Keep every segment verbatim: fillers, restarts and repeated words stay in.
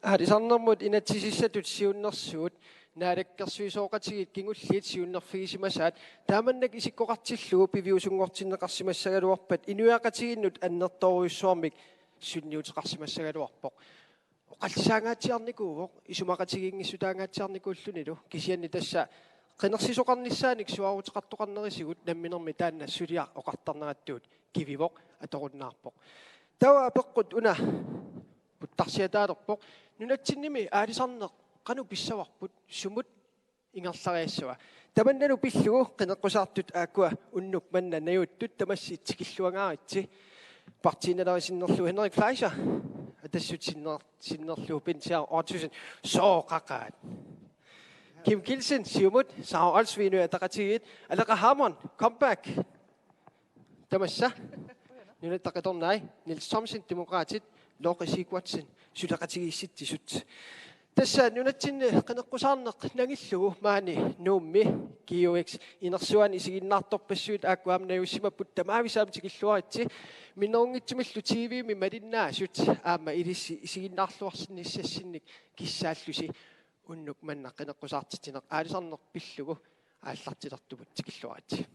Aalisarnermut inatsisissatut siunnersuut naalakkersuisooqatigiit kingulliit siunnerfigisimasaat taamannak isikkoqartillugu piviusunngortinneqarsimassagaluarpat inuiaqatigiinnut annertoorujussuarmik sunniuteqarsimassagaluarpoq. Oqallisaangaatsiarnikuuvoq, isumaqatigiinngissutaangaatsiarnikuullunilu, kisianni tassa qinersisoqarnissaanik suaaruteqartoqarnerisigut namminermi taanna suliaq oqartarnerattuut kivivoq, atorunnaarpoq. Taava apeqqut una puttarsiataalerpoq: Nunatsinnimi aalisarneq qanoq pissavarput, sumut ingerlariassava? Tamannalu pillugu qineqqusaartut aakkua unnuk manna najuuttut tamassi tikilluangaaritsi. Partiinnalerisinnerlugu Henrik Fleischer, Atassut sinner-, sinnerlugu Bent Ottosen, sooqaqaat. Kim Kielsen, Siumut, Sara Olsvig, Inuit Ataqatigiit, Aleqa Hammond, Comeback. Tamassa. Nunatta Qitornai, Niels Thomsen, Demokraatit, Lorge Sigurdsen, Suleqatigiissitsisut. Tassa nunatsinni qineqqusaarneq nangillugu maani Nuummi G U X inersuani isiginnaartorpassuit aakkua aamma najuussimapput, tamaavisaam tikilluaritsi. Minnerunngitsumillu T V-mi malinnaasut aamma ilissi isiginnaarluarsinnissassinnik kissaallusi unnuk manna qineqqusaartitsineq aalisarneq pillugu aallartilertumut tikilluaritsi.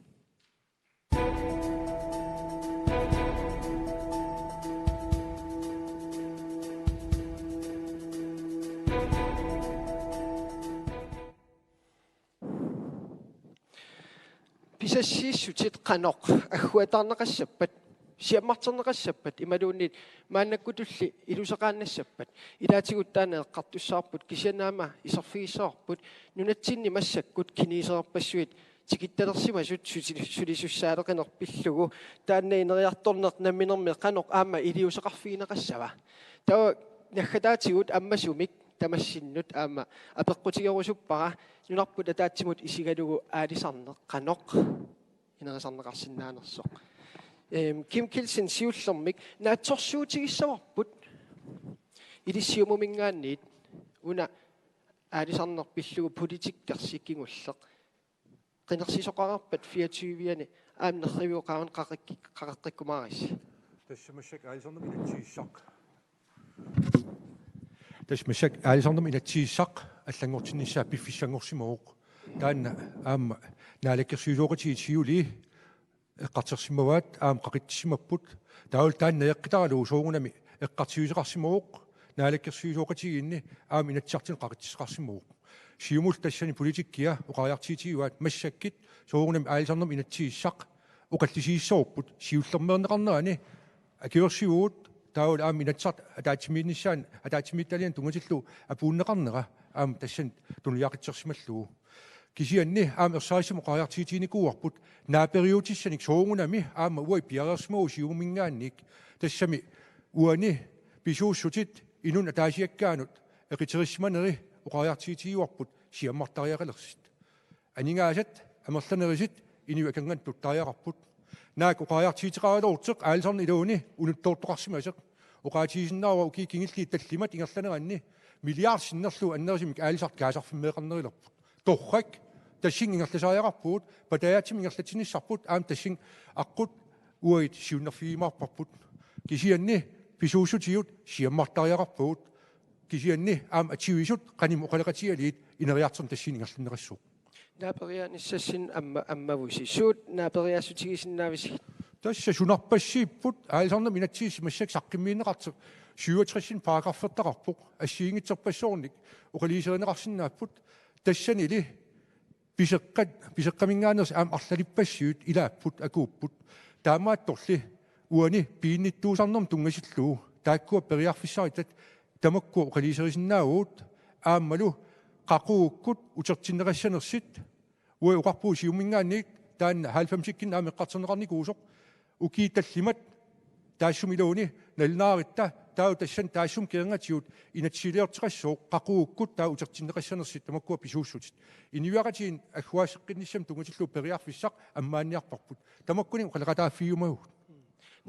Pisassiissutit qanoq agguataarneqassappat, siammarterneqassappat imaluunniit maannakkutulli iluseqaannassappat? Ilaatigut taanna eqqartussavarput, kisianni aamma iserfigissavarput nunatsinni massakkut kinguserpassuit tikittalersimasut suli-, sulisussaaleqineq pillugu taanna ineriartorneq namminermi qanoq aamma iliuuseqarfigineqassava? Taava naggataatigut ammasumik tamassinnut aamma apeqqutigerusuppara nunarput ataatsimut isigalugu aalisarneq qanoq inerisarneqarsinnaanersoq. Ehm, Kim Kielsen, siullermik naatsorsuutigissavarput ilissi Siumuminngaanniit una aalisarneq pillugu politikkersi kingulleq qinersisoqarpat fireogtyve-ani aamma nerriviup qaavani qaqik-, qaqeqqikkumaarissi. Tassa massakkut aalisarnermut inatsisissaq. Tassa massakkut aalisarnermut inatsisissaq allanngortinnissaa piffissanngorsimavoq. Taanna aamma naalakkersuisooqatigiit siulii eqqartorsimavaat aamma qaqitsissimapput. Taavalu taanna najoqqitaralugu soorunami eqqartuisoqarsimavoq, naalakkersuisooqatigiinni aamma Inatsisartuni qaqitsisoqarsimavoq. Siumullu tassani politikkia oqariartuutigivaat massakkut soorunami aalisarnermut inatsisissaq oqallisigissavarput siullermeerneqarnerani akuersivugut, taavalu aamma Inatsisartut ataatsimiinnissaannut, ataatsimiititalianut tunngatillugu apuunneqarnera aamma tassani tunuliaqutsersimallugu. Kisianni aamma ersarissumik oqariartuutiginikuuarput naaperiuutissanik soorunami aamma uagut piareersimavugut Siumuminngaanniit, tassami uani pisuussutit inunnut ataasiakkaanut eqiterisimaneri oqariartuutigiuarput siammartariaqalersut. Aningaasat amerlanerusut inuit akornanni tuttariaqarput. Naak oqariartuuteqaraluartoq aalisarneq iluani unuttoortoqarsimasoq. Oqaatigisinnaavara ukiut kingulliit tallimat ingerlaneranni milliard sinnerlugu annerusumik aalisartut kaasarfimmeeqarnerulerput. Torrak, tassunga ingerlasariaqarpugut, patajaatsumik ingerlatsinissarput aamma tassunga aqqut uagut siunnerfigiumaarparput. Kisianni pisuussutigut siammartariaqarpagut. Kisianni aamma atuisut qanimut oqaloqatigalugit ineriartorneq tassuuna ingerlanneqassaaq. Naaperiaanissassinnik amma-, ammavusi. Suut naaperiaassutigisinnaavisigit? Tassa sunarpassiipput, aalisarnermut inatsisissaq massakkut saqqummiunneqartoq syvogtres paragraffertaqarpoq, assigiinngitsorpassuarnik oqaluuserineqarsinnaapput, tassanili piseqqat, piseqqaminngaanneersut aamma arlalippassuit ilaapput, akuupput. Taamaattorli uani piginnittuusarnermut tunngatillugu taakkua periarfissaritat tamakkua oqaluuserisinnaavagut, aammalu qaqugukkut utertinneqassanersut. Uagut oqarpugut Siumuminngaanniit taanna halvfemsikkunni aamma eqqartorneqarnikuusoq, ukiut tallimat taassuma iluani nalunaaritta, taava tassani taassuma kingornatigut inatsisiliorteqassooq, qaqugukkut taava utertinneqassanersut tamakkua pisuussutit. Inuiaqatigiinni agguaaseqqinnissamut tunngatillugu periarfissaq ammaanniarparput. Tamakkuninnga oqaloqataaffigiumavugut.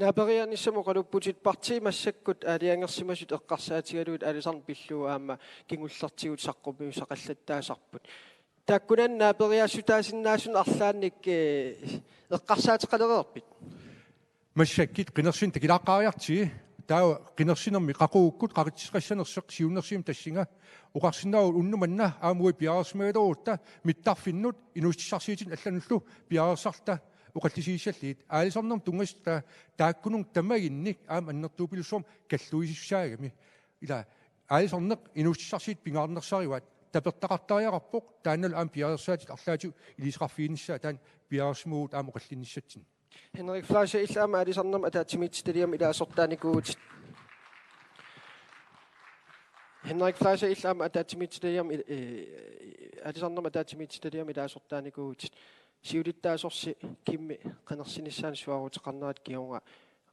Naaperiaanissamut oqalupputit, partiit massakkut aalajangersimasut eqqarsaatigalugit aalisarneq pillugu aamma kingullertigut saqqummiussaqallattaasarput. Taakkunani naaperiaassutaasinnaasunik arlaannik, eh, eqqarsaateqalereerpit? Massakkut qinersineq takilaaqqaariartigu, Taava qinersinermi qaqugukkut qaqitseqassanersoq siunnersuummi tassunga oqarsinnaavoq unnuk manna aamma uagut piareersimagaluarutta mittarfinnut inuussutissarsiutinut allanullu piareersarluta oqallisigissallugit. Aalisarnermut tunngasut taakkununnga tamaginnik aamma annertuupilussuarmik kalluisussaagami. Ila aalisarneq inuussutissarsiutit pingaarnersarivaat, tapertaqartariaqarpoq taannalu aamma piareersaatit arlaatigut ilisaqarfiginissaat, taanna piareersimavugut aamma oqallinnissatsinnik. Henrik Fleischer, illit aamma aalisarnermut ataatsimiititaliami ilaasortaanikuuvutit. Henrik Fleischer, illit aamma ataatsimiititaliami il-, eh, aalisarnermut ataatsimiititaliami ilaasortaanikuuvutit. Siulittaasorsi Kimmi qinersinissaanut suaaruteqarnerat kingorna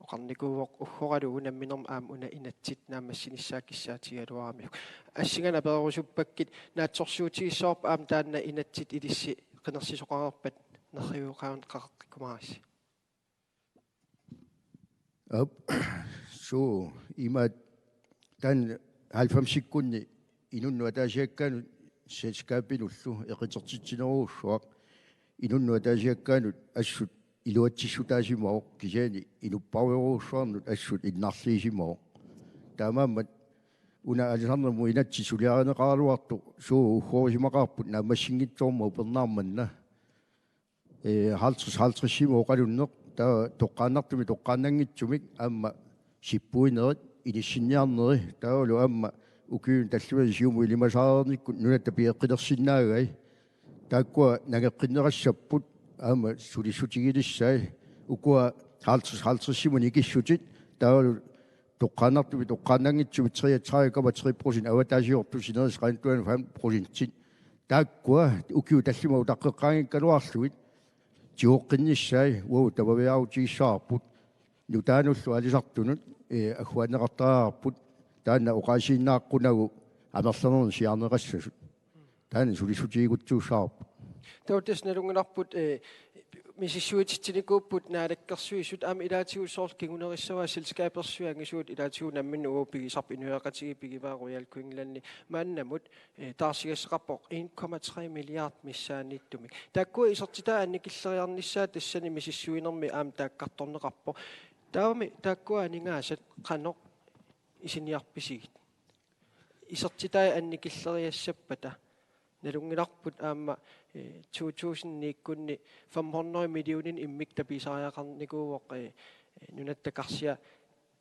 oqarnikuuvoq uggoralugu namminermi aamma una inatsit naammassinissaa kissaatigigaluaramiuk. Assinganik apererusuppakkit naatsorsuutigissavarput aamma taanna inatsit ilissi qinersisoqareerpat nerriviuqaanut qaqeqqikkumaarassi. Aap, suu, imaat taanna halvfemsikkunni inunnut ataasiakkaanut selskabinullu eqitertitsinerujussuaq, inunnut ataasiakkaanut assut iluatsissutaasimavoq kisianni inuppassuarujussuarnut assut innarliisimavoq. Taamaammat una aalisarnermut inatsit suliarineqaraluartoq, suu, uggorissimaqaarput naammassinngitsoormat upernaaq manna. Ee, halvtreds halvtredsimik oqalunneq, taava toqqaannartumik toqqaannanngitsumik aamma sippuinerit, inissinniarneri, taavalu aamma ukiuni tallimani siumut ilimasareernikkut nunatta pigeqqilersinnaagai. Taakkua nangeqqinnerassapput aamma sulissutigilissaat. Ukua halvtreds halvtredsimut nikissutit, taavalu toqqaannartumik toqqaannanngitsumik treogtredive komma tre procent avataasiortut, sinerissap qanittuani fem procentit. Taakkua ukiut tallimat utaqqeqqaanngikkaluarlugit tigoqqinnissaat uagut tamaviaarutigissavarput. Nutaanullu aalisartunut, ee, agguaanneqartariaqarput, taanna oqaasiinnaaqqunagu amerlanernik siaarneqassasut. Taanna sulissutigigutsuussavarput. Taava tassa nalunngilarput, ee, misissuititsinikuupput Naalakkersuisut aamma ilaatigut soorlu kingunerissavaa selskabersuit angisuut ilaatigut nammineq uagut pigisarput, inuiaqatigiit pigivaat Royal Greenlandi maannamut, ee, taarsigassaqarpoq en komma tre milliard missaanniittumik. Taakkua isertitaat annikilleriarnissaat tassani misissuinermi aamma taakkartorneqarpoq. Taavami taakkua aningaasat qanoq isiniarpisigit? Isertitai annikilleriassappata nalunngilarput aamma, eh, to tusind ni-kkunni fem hundrede millioninit immikkut tapiisariaqarnikuuvoq, eh, nunatta karsia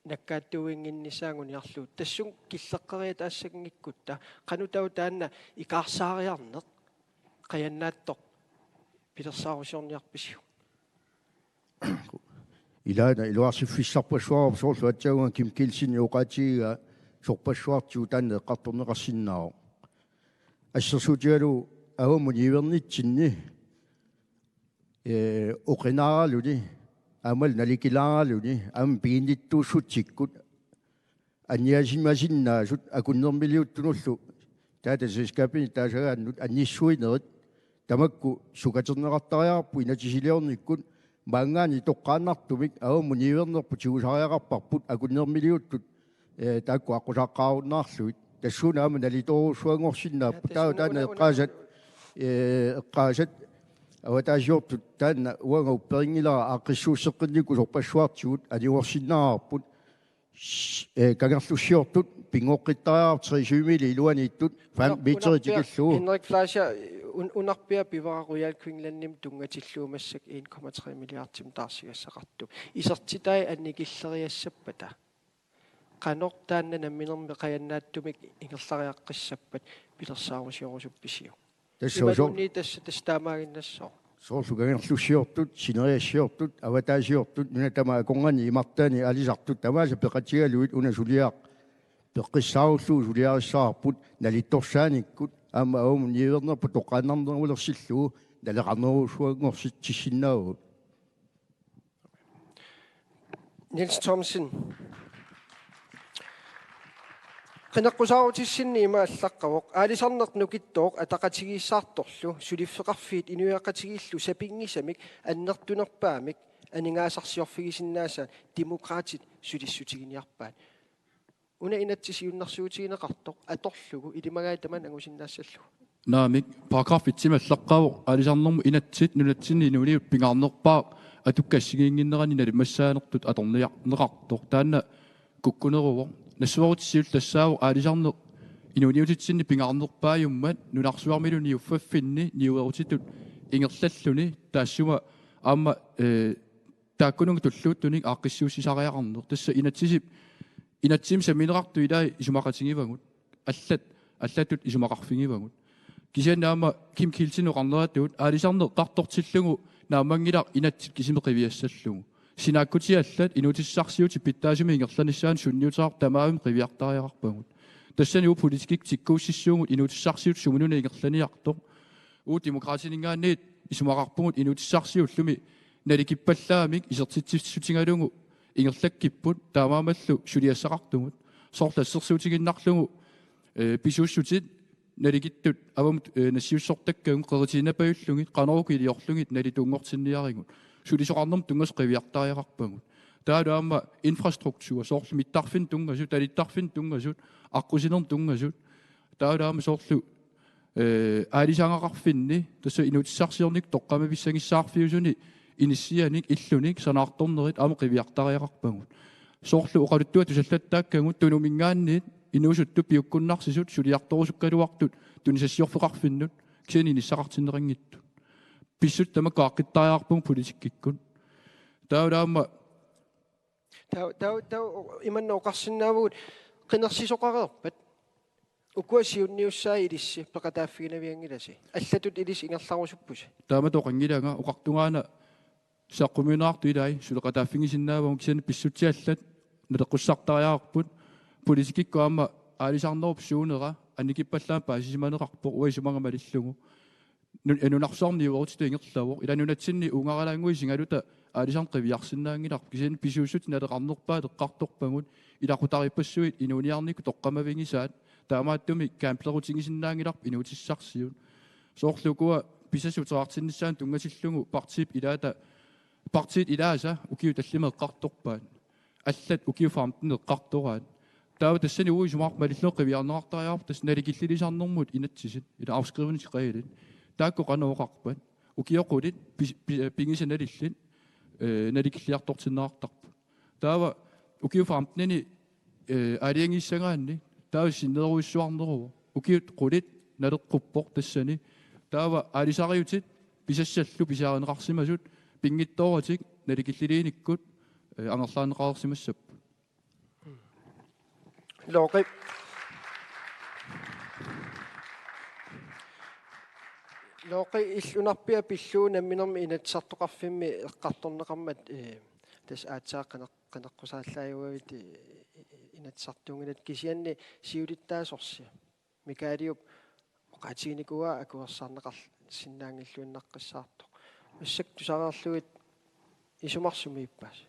nakkaattuuinnginnissaa anguniarlugu. Tassunga killeqqeriataassanngikkuttaaq, qanoq taava taanna ikaarsaariarneq qajannaattoq pilersaarusiorniarpisiuk? Ilaana iluarsiffissarpassuarput soorlu aatsaannguaq Kim Kielsenip oqaatigigaa sorpassuartigut taanna eqqartorneqarsinnaavoq. Assersuutigalugu avammut niuernitsinni, ee, oqinaaraluni, aammalu nalikilaaraluni, aamma piginnittuussutsikkut, anniaasimasinnaasut akunnermiliuttunullu datterselskabinit taasagaannut annissuinerit tamakku sukaterneqartariaqarput inatsisiliornikkut, maanngaanniit toqqaannartumik avammut niuernerput tigusariaqarparput akunnermiliuttut, ee, taakku aqqusaqqaarunnaarlugit. Tassuuna aamma nalitoorujussuanngorsinnaapput. Taava taanna eqqaasat, ee, eqqaasat avataasiortut taanna uanga upperinngilara aaqqissuusseqqinnikkut sorpassuartigut anigorsinnaavarput. S-, eh, kangerlussiortut, pinngoqqittariaqarput, tre syvmili iluaniittut, fem meter tikillugu. Henrik Fleischer, un-, unarpiaq pivara Royal Greenlandimut tunngatillugu massakkut en komma tre milliardimik taarsigassaqartup. Isertitai annikilleriassappata qanoq taanna namminermi qajannaattumik ingerlariaqqissappat pilersaarusiorusuppisiuk? Tassa uso-, imaluunniit tassa, tassa taamaaginnassooq. Soorlu kangerlussiortut, sineriassiortut, avataasiortut, nuna tamaat akornanni imartaani aalisartut tamaasa peqatigalugit una suliaq peqqissaarullugu suliarissavarput nalittorsaanikkut aamma avammut niuernerput toqqaannarnerulersillugu naleqarnerujussuanngorsitsissinnaavagut. Niels Thomsen. Qineqqusaarutissinni ima allaqqavoq: Aalisarneq nukittooq ataqatigiissaartorlu suliffeqarfiit inuiaqatigiillu sapinngisamik annertunerpaamik aningaasarsiorfigisinnaasaat Demokraatit sulissutiginiarpaat. Una inatsit siunnersuutigineqartoq atorlugu ilimagai tamanna angusinnaassallugu. Naamik, paragraf et-imi allaqqavoq aalisarnermut inatsit nunatsinni inuuniuttut pingaarnerpaaq atukkassigiinnginneranni nalimmassaanertut atorniarneqartoq. Taanna kukkuneruvoq. Nassuerutissiullu tassaavoq aalisarneq inuuniutitsinni pingaarnerpaajummat nunarsuarmilu niuffaffinni niuerutitut ingerlalluni taassuma aamma, eh, taakkununnga tulluuttunik aaqqissuussisariaqarneq. Tassa inatsisip, inatsimmik sammineqartut ilaat isumaqatigivagut. Allat, allatut isumaqarfigivagut. Kisianni aamma Kim Kielsen oqarneratut aalisarneq eqqartortillugu naammanngilaq inatsit kisimik qiviassallugu. Sinaakkutit allat inuutissarsiutit pitsaasumik ingerlanissaannut sunniuteqartut tamarmik qiviartariaqarpagut. Tassani uagut politikkikkut tikkuussissuugut inuutissarsiutit sumununa ingerlaniartoq. Uagut Demokraatininngaanniit isumaqarpugut inuutissarsiullumi nalikippallaamik isertitsissutigalugu ingerlakkipput taamaammallu suliassaqartugut. Soorlu assersuutigiinnarlugu, eh, pisuussutit nalikittut avammut, eh, nassiussortakkagut qeritiinnapajullugit, Qanorooq iliorlugit nalituunngortinniarigut. Sulisoqarnermut tunngasoq qiviartariaqarpagut. Taavalu aamma infrastruktur, soorlu mittarfinnut tunngasut, talittarfinnut tunngasut, aqqusinermut tunngasut. Taavalu aamma soorlu, eh, aalisagaqarfinni, tassa inuutissarsiornikkut toqqammavissagissaarfiusuni inissianik illunik sanaartornerit aamma qiviartariaqarpagut. Soorlu oqaluttuat tusallattaakkagut Tunuminngaanniit inuusuttut piukkunnarsisut suliartorusukkaluartut tunisassiorfeqarfinnut kisianni inissaqartinneqanngitsut. Pissutsit tamakku aaqqittariaqarpagut politikkikkut. Taavalu aamma Tau, tau, tau, imanna oqarsinnaavugut qinersisoqareerpat. Ukua siunniussaat ilissi peqataaffiginavianngilasi. Allatut ilissi ingerlarusuppusi. Taamatut oqanngilanga, oqartungaana saqqummiunneqartut ilai suleqataaffigisinnaavagut, kisianni pissutsit allat naleqqussartariaqarput. Politikkikkut aamma aalisarnerup suunera annikippallaamik paasisimaneqarpoq uanga isumaga malillugu. Nun-, nunarsuarmi niuerutitut ingerlavoq. Ila nunatsinni uungaralaannguit isigaluta aalisarneq qiviarsinnaanngilarput. Kisianni pisuussutit naleqarnerpaat eqqartorpagut. Ilaqutariippassuit inuuniarnikkut toqqammavigisaat. Taamaattumik gamblerutigisinnaanngilarput inuutissarsiut. Soorlu ukua pisassat uterartinnissaannut tunngatillugu partiip ilaata, partiit ilaasa ukiut tallimat eqqartorpaat. Allat ukiut femten eqqartoraat. Taava tassani uagut isumaqarpunga malillugu qiviarneqartariaqarpoq tassa nalikilersornermut inatsisit, ila afskrivningsreglit. Taakku qanoq oqarpat? Ukiut qulit pis-, pi-, pigisat nalillit, eh, nalikilliartortinneqartarput. Taava ukiut femtenini, eh, aalajangiissagaanni, taava sinnerujussuarneruvoq. Ukiut qulit naleqquppoq tassani. Taava aalisariutit pisassallu pisiarineqarsimasut pinngitsooratik nalikilliliinikkut, eh, angerlaanneqareersimassapput. Looqi. Looqi, illunarpia pillugu namminermi Inatsisartoqarfimmi eqqartorneqarmat, eh, tassa aatsaat qineq-, qineqqusaallaajuavit, eh, inatsisartuunngilat, kisianni siulittaasorsi Mikaeliup oqaatiginikuuaa akuersaarneqarsinnaanngilluinnaqqissaartoq. Massakkut tusareerlugit isumarsumik ippaasi?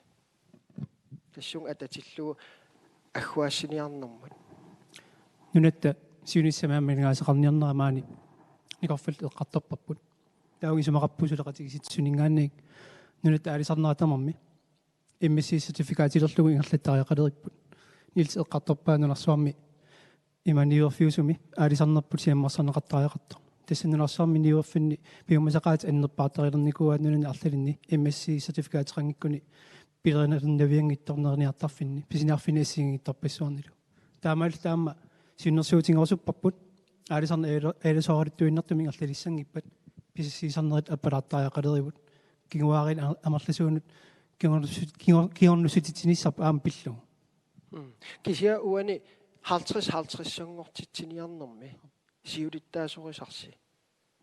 Tassunga atatillugu agguaassiniarnermut. Nunatta siunissami aamma aningaasaqarniarnera maani Nikorfallu eqqartorparput. Taava isumaqarpunga suleqatigiissitsisuninngaanniit nunatta aalisarnera tamarmi M S C certificatilerlugu ingerlattariaqaleripput. Niels eqqartorpaa nunarsuarmi ima niuerfiusumi aalisarnerput siammarsarneqartariaqartoq. Tassa nunarsuarmi niuerfinni piumasaqaatit annerpaartarilernikuuaat nunani arlalinni M S C certifikateqanngikkuni pilerinarnavianngitsoq neriniartarfinni, pisiniarfinni assigiinngitsorpassuarnilu. Taamaalilluta aamma siunnersuutigerusupparput aalisarneq aala-, aalasooraluttuinnartumik ingerlalissanngippat pisassiisarnerit appalaartariaqaleripput. Kinguaariit a-, amerlasuunut kingornussut-, kingor-, kingornussutitsinissarput aamma pillugu. Mm. Kisianni uani halvtreds halvtreds-sanngortitsiniarnermi siulittaasorisarsi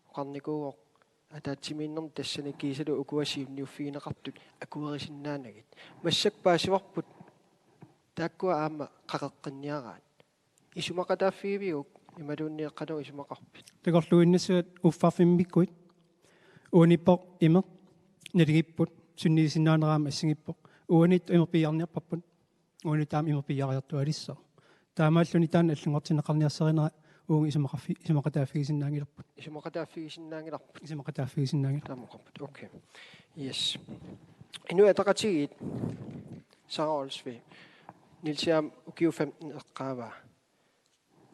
oqarnikuuvoq ataatsimiinnermi tassani kiisalu ukua siunniuffigineqartut akuerisinnaanagit. Massakkut paasivarput taakkua aamma qaqeqqinniaraat. Isumaqataaffigiviguk imaluunniit qanoq isumaqarpit? Takorluuinnassavat uffarfimmikkuit. Uaniippoq imeq naligipput, sunniisinnaaneq aamma assigiippoq. Uaniit imeq piiarniarparput. Uaniit aamma imeq piiariartuaalissaaq. Taamaalluni taanna allanngortinneqarniarsarineq uagut isumaqarfi-, isumaqataaffigisinnaanngilarput. Isumaqataaffigisinnaanngilarput. Isumaqataaffigisinnaanngilarput. Taama oqarput. Okay. Yes. Inuit Ataqatigiit, Sara Olsvig. Nielsi aamma ukiut femten eqqaavaa.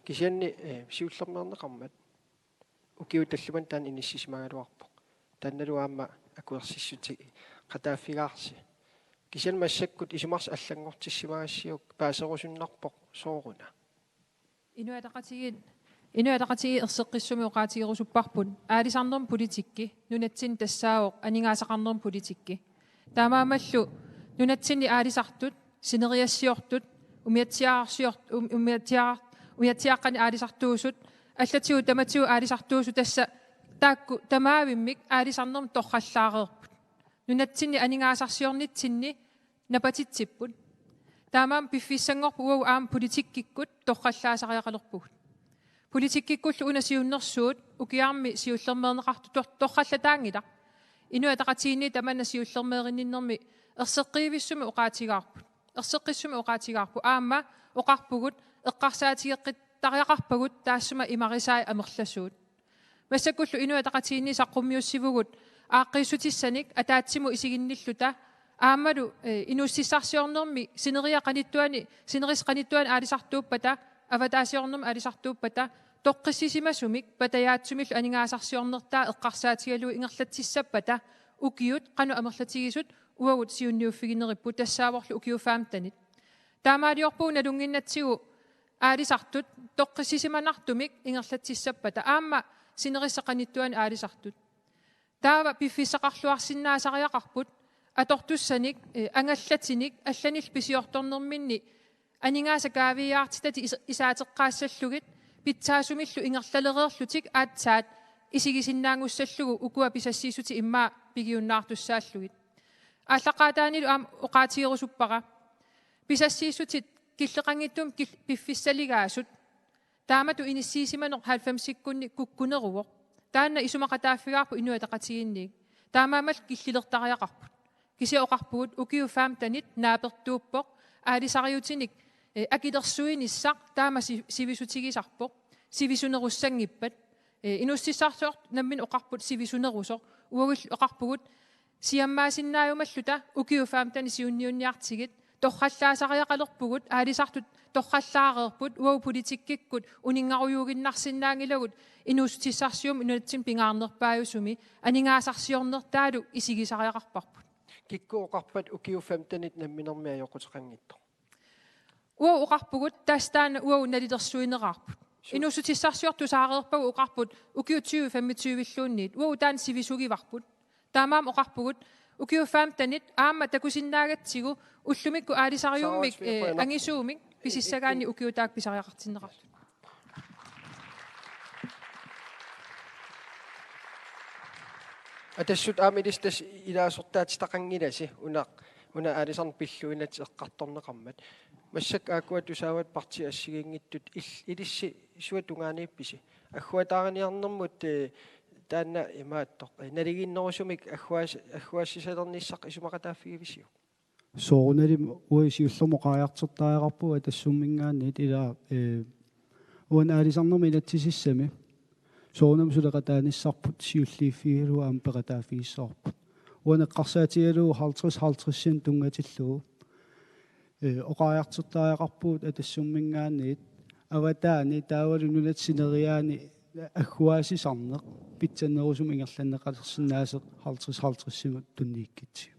Kisianni, eh, siullermeerneqarmat ukiut tallimat taanna inissisimagaluarpoq. Taannalu aamma akuersissuteqataaffigaarsi. Kisianni massakkut isumarsaq allanngortissimagassiuk paaserusunnarpoq sooruna. Inuit Ataqatigiit, Inuit Ataqatigiit erseqqissumik oqaatigerusupparput aalisarnermut politikki, nunatsinni tassaavoq aningaasaqarnermut politikki. Taamaammallu nunatsinni aalisartut, sineriassiortut, umiatsiaarsiort-, um-, umiatsiaar-, umiatsiaaqqanik aalisartuusut, allatigut tamatigut aalisartuusut tassa taakku tamaavimmik aalisarnermut torrallaareerput. Nunatsinni aningaasarsiornitsinni napatitsipput. Taamaammat piffissanngorpoq uagut aamma politikkikkut torrallaasariaqalerpugut. Politikkikkullu una siunnersuut ukiarmi siullermeerneqartut tor-, torrallataanngilaq. Inuit Ataqatigiinni tamanna siullermeerinninnermi erseqqivissumik oqaatigaarput. Erseqqissumik oqaatigaarput aamma oqarpugut eqqarsaatigeqqittariaqarpagut taassuma imarisai amerlasuut. Massakkullu Inuit Ataqatigiinni saqqummiussivugut aaqqiissutissanik ataatsimut isiginnilluta aammalu, eh, inuussutissarsiornermi sineriak qanittuani, sinerissap qanittuani aalisartuuppata, avataasiornermi aalisartuuppata, toqqissisimasumik patajaatsumillu aningaasarsiornertaa eqqarsaatigalugu ingerlatsissappata ukiut qanoq amerlatigisut uagut siunniuffigineripput tassaavorlu ukiut femtenit. Taamaaliorpugut nalunnginnatsigu aalisartut toqqissisimanartumik ingerlatsissappata aamma sinerissap qanittuani aalisartut. Taava piffissaqarluarsinnaasariaqarput atortussanik, eh, angallatinik allanillu pisiortornerminni aningaasat kaaviiaartitatik is-, isaateqqaassallugit pitsaasumillu ingerlalereerlutik aatsaat isigisinnaanngussallugu ukua pisassiissutit immaqa pigiunnaartussaallugit. Aallaqqaataanilu aamma oqaatigerusuppara. Pisassiissutit killeqanngitsumik kil-, piffissaligaasut. Taamatut inissiisimaneq halvfemsikkunni kukkuneruvoq. Taanna isumaqataaffigaarput Inuit Ataqatigiinniit. Taamaammallu killilertariaqarput. Kisianni oqarpugut ukiut femtenit naapertuuppoq. Aalisariutinik, eh, akilersuinissaq taama si-, sivisutigisarpoq. Sivisunerussanngippat. Eh, inuussutissarsiortut namminneq oqarput sivisunerusoq. Uagullu oqarpugut siammaasinnaajumalluta ukiut femtenit siunniunniartigit torrallaasariaqalerpugut aalisartut torrallaareerput uagut politikkikkut uninngarujuuginnarsinnaanngilagut inuussutissarsiummik nunatsinni pingaarnerpaajusumi aningaasarsiornertaalu isigisariaqarparput. Kikkut oqarpat ukiut femtenit namminermi ajoquteqanngitsoq? Uagut oqarpugut tassa taanna uagut nalilersuineraarput. Inuussutissarsiortut tusaareerpagut oqarput ukiut tyve femogtyve-lluunniit. Uagut taanna sivisugivarput. Taamaammat oqarpugut ukiut femtenit aamma takusinnaagatsigu ullumikkut aalisariummik, eh, angisuumik pisissagaanni ukiut taakku pisariaqartinneqarput. Atassut aamma ilissi tassa ilaasortaatitaqanngilasi una, una aalisarneq pilluinnatsit eqqartorneqarmat. Massakkut aakkua tusaavat partiit assigiinngitsut il-, ilissi suut tungaaniippisi? Agguataariniarnermut, eh, taanna imaattoq, eh, naligiinnerusumik agguaas-, agguaassisalernissaq isumaqataaffigivisiuk? Soorunalimi uanga siullermik oqariartortariaqarpunga Atassumminngaanniit ilaa, eh, uani aalisarnermi inatsisissami soorunami suleqataanissarput siulliuffigalugu aamma peqataaffigissavarput. Uani eqqarsaatigalugu halvtreds halvtredsinik tunngatillugu, eh, oqariartortariaqarpugut Atassumminngaanniit avataani taavalu nunatsinni sineriaani agguaassisarneq pitsannerusumik ingerlanneqalersinnaasoq halvtreds halvtredsimut tunniukkatsigu.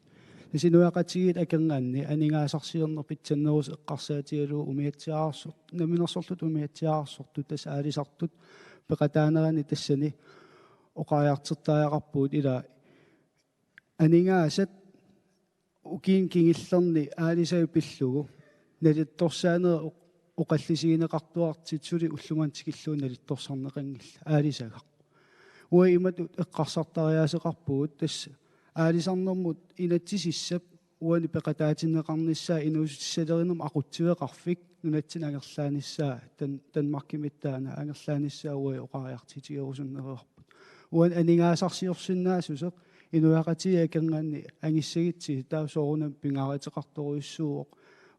Tassa inuiaqatigiit akornanni aningaasarsiorneq pitsannerusoq eqqarsaatigalugu umiatsiaarsoq, namminersorlutik umiatsiaarsortut tassa aalisartut peqataanerani tassani oqariartortariaqarpugut ilaa aningaasat ukiuni kingullerni aalisagaq pillugu nalittorsaanera oq-, oqallisigineqartuartut suli ullumimut tikillugu nalittorsarneqanngillat aalisagaq. Uagut imatut eqqarsartariaaseqarpugut tassa aalisarnermut inatsisissap uani peqataatinneqarnissaa inuussutissalerinermut aqutsiveqarfik nunatsinni angerlaanissaa Dan-, Danmarkimiittaaq angerlaanissaa uagut oqariartuutigerusunneruarput. Uani aningaasarsiorsinnaassuseq inuiaqatigiit akornanni angissagutsigit taava soorunami pingaaruteqartorujussuuvoq.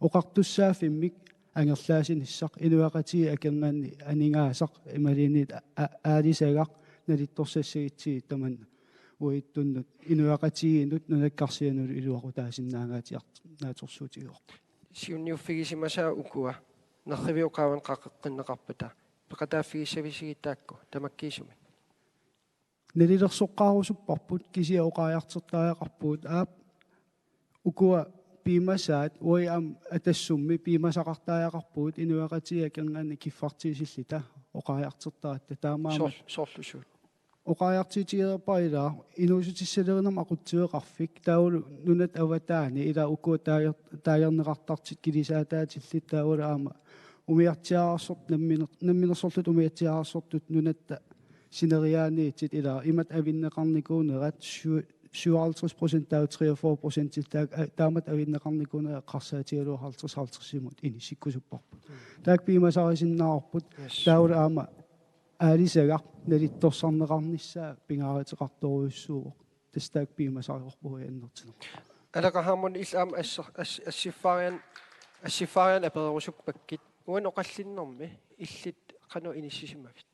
Oqartussaaffimmik angerlaasinissaq inuiaqatigiit akornanni aningaasaq imaluunniit a-, a-, aalisagaq nalittorsassagutsigit tamanna uaguttunnut inuiaqatigiinnut nunakkarsianullu iluaqutaasinnaangaatiart-, naatsorsuutigaarput. Siunniuffigisimasaat ukua nerrivik oqaavani qaqeqqinneqarpata peqataaffigissavisigit taakku tamakkiisumik? Nalilersoqqaarusupparput kisianni oqariartortariaqarpugut aap ukua piumasaat uagut aamma Atassummi piumasaqartariaqarpugut inuiaqatigiit akornanni kiffartuussillugit oqariartortaratta. Taamaammat soorlu, soorlu suut? Oqariartuutigereerpara ilaa inuussutissalerinermut aqutsiveqarfik, taavalu nunat avataani ilaa uku taager-, taagerneqartartut kilisaataatillit, taavalu aamma umiartiaarsortut namminer-, namminersorlutik umiartiaarsortut nunatta sineriaaniittut ilaa imatut avinneqarnikuunerat su-, syvoghalvtreds procent taava treogfyrre procent taak-, a-, taamatut avinneqarnikuunerat eqqarsaatigalugu halvtreds halvtredsimut inissikkusupparput. Taakku piumasarisinnaavarput. Yes. Taavalu aamma aalisagaq nalittorsarneqarnissaa pingaaruteqartorujussuuvoq. Tassa taakku piumasarivarput annertuneq. Aleqa Hammond, illit aamma asser-, ass-, assiffaarian-, assiffaarianni apererusuppakkit. Uani oqallinnermi illit qanoq inissisimavit?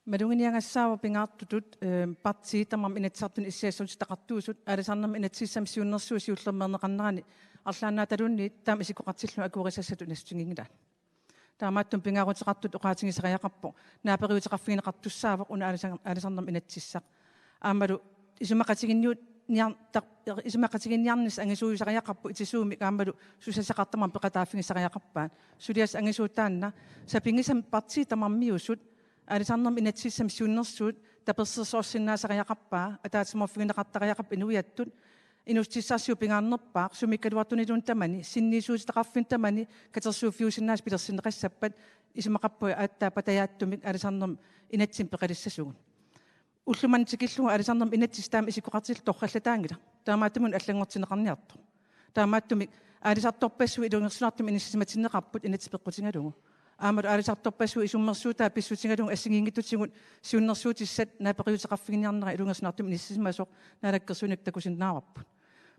Maluginiagassaavoq pingaartutut, eh, partiit tamarmik Inatsisartuni issiassaqartuusut, aalisarnermut inatsisissami siunnersuut siullermeerneqarnerani arlaannaataluunniit taama isikkoqartillugu akuerisassatut nassutiginngilaat. Taamaattumik pingaaruteqartutut oqaatigisariaqarpoq. Naaperiuteqarfigineqartussaavoq una aalisar-, aalisarnermut inatsisissaq. Aammalu isumaqatiginniut-, niar-, tar-, isumaqatiginniarnissaq angisuugisariaqarpoq itisuumik aammalu susassaqartarmata peqataaffigissariaqarpaat. Suliassat angisuut taanna sapinngisamik partiit tamarmiusut aalisarnermut inatsisissami siunnersuut tapersersorsinnaasariaqarpaa, ataatsimoorfigineqartariaqarpoq inuiattut, inuussutissarsiuut pingaarnerpaaq, sumiikkaluartuniluunniit tamani, sinniisuutitaqarfinni tamani, katersuuffiusinnaasut pilersinneqassappat, isumaqarpunga aatsaat patajaatsumik aalisarnermut inatsimmi peqalissasugut. Ulloq manna tikillugu aalisarnermut inatsisissaq taama isikkoqartillugu torrallataanngilaq. Taamaattumik una allanngortinneqarniartoq. Taamaattumik aalisartorpassuit ilungersunartumik inissisimatinneqarput inatsit peqqutigalugu. Aammalu aalisartorpassuit isummersuutaat pissutigalugu assigiinngitsutigut siunnersuutissat naaperiuteqarfiginiarnerat ilungersunartumik inissisimasoq naalakkersuinikkut takusinnaavarput.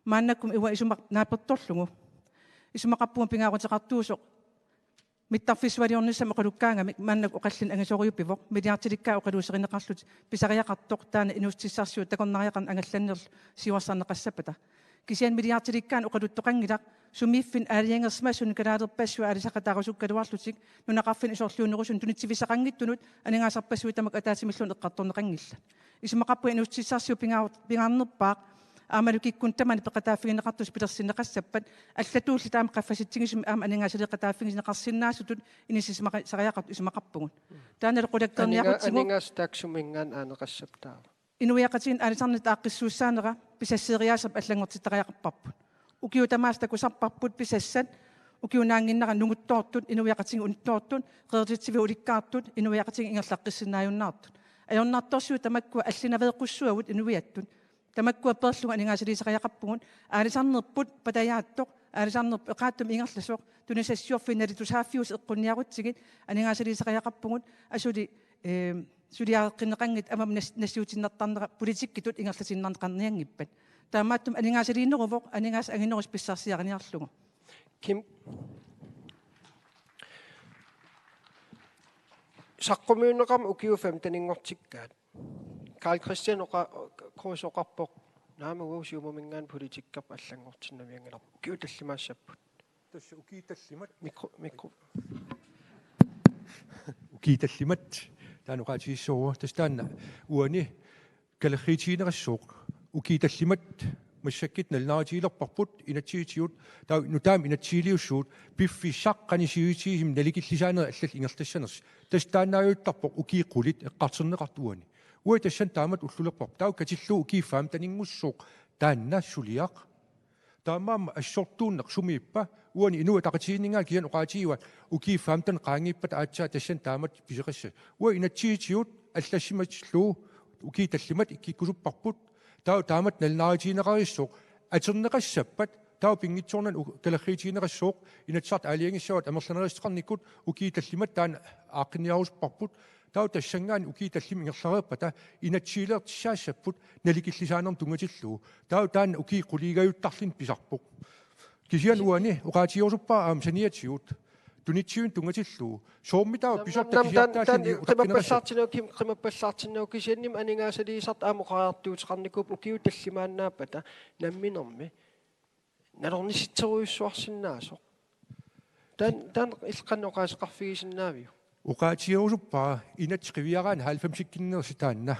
Maannakkut uanga isumaq naapertorlugu isumaqarpunga pingaaruteqartuusoq mittarfissualiornissamik oqalukkaangamik maannakkut oqallinneq angisorujupivoq, milliardilikkaat oqaluuserineqarlutik pisariaqartoq taanna inuussutissarsiut takornariaqarneq angallannerlu siuarsarneqassappata. Kisianni milliardilikkaanut oqaluttoqanngilaq sumiiffinni aalajangersimasunut kalaalerpassuit aalisaqataarusukkaluarlutik nunaqarfinni isorliunerusunut tunitsivigisaqanngitsunut aningaasarpassuit tamakku ataatsimilluunniit eqqartorneqanngillat. Isumaqarpunga inuussutissarsiuut pingaa-, pingaarnerpaaq aammalu kikkunnut tamanut peqataaffigineqartussat pilersinneqassappat allatuulli taama qaffasitsigisumik aamma aningaasaliiqataaffigineqarsinnaasutut inissisimasariaqartut isumaqarpugut. Taannalu qulakkeerniarutsigu. Aninga-, aningaasat taakku suminngaanniit aaneqassappat taava? Inuiaqatigiinni aalisarnermut aaqqissuussaanera pisasseeriaaserput allanngortittariaqarparput. Ukiut tamaasa takusarparput pisassat, ukiup naannginnera nunguttoortut, inuiaqatigiit unittoortut, qerititsivik ulikkaartut, inuiaqatigiit ingerlaqqissinnaajunnaartut. Ajornartorsiut tamakkua allinaveeqqussuagut inuiattut. Tamakkua peerlugu aningaasaliisariaqarpugut, aalisarnerput patajaattoq, aalisarnerput eqaatsumik ingerlasoq, tunisassiorfiit nalitusaaffiusut eqqunniarutsigit aningaasaliisariaqarpugut, asuli, eh, suliareqqinneqanngitsut aamma nas-, nassiutiinnartarnerat politikkitut ingerlatiinnarneqarnianngippat. Taamaattumik aningaasaliineruvoq, aningaasat anginerusoq pissarsiariniarlugu. Kim. Saqqummiunneqarmat ukiut femteninngortikkaat. Karl Kristian oqa-, Kruse oqarpoq: Naamik, uagut Siumuminngaanniit politikkerput allanngortinnavianngilarput. Ukiut tallimaassapput. Tassa ukiut tallimat. Mikro-, mikro-. Ukiut tallimat. Taanna oqaatigissavara. Tassa taanna uani kalerriitigineqassooq. Ukiut tallimat massakkut nalunaarutigilerparput inatsisitigut, taava nutaamik inatsisiliussugut, piffissaq qanoq sivisutigisumik nalikillisaanerit allallu ingerlassanersut. Tassa taannaajuttarpoq ukiut qulit eqqartorneqartut uani. Uagut tassani taamatut ullulerparput. Taava katillugu ukiut femteninngussaaq taanna suliaq. Taamaammat assortuunneq sumiippa? Uani Inuit Ataqatigiinninngaanniit kisianni oqaatigivaat ukiut femten qaangiuppata aatsaat tassani taamatut pisoqassasoq. Uagut inatsisitigut allassimatillugu ukiut tallimat ikkukkusupparput. Taava taamatut nalunaarutigineqarissooq atorneqassappat, taava pinngitsoornani u-, kalerriitigineqassooq, Inatsisartut aalajangissavaat amerlanerissuteqarnikkut ukiut tallimat taanna aaqqinniarusupparput. Taava tassanngaanniit ukiut tallimat ingerlareerpata inatsisiliortussaassapput nalikillisaanermut tunngatillugu. Taava taanna ukiut quliugajuttarluni pisarpoq. Kisianni uani oqaatigerusuppara aamma saniatigut tunitsivinut tunngatillugu. Soormi taava pisortat kisiartaalluni utaqqineqassat? Qimappassaartinnagu, Kim, qimappassaartinnagu, kisiannimi aningaasaliisartut aamma oqariartuuteqarnikuupput ukiut tallimaannaappata namminermi nalornisitserujussuarsinnaasoq. Taanna, taanna illit qanoq oqaaseqarfigisinnaaviuk? Oqaatigerusuppara inatsit qiviaraanni halvfemsikkinnersut taanna.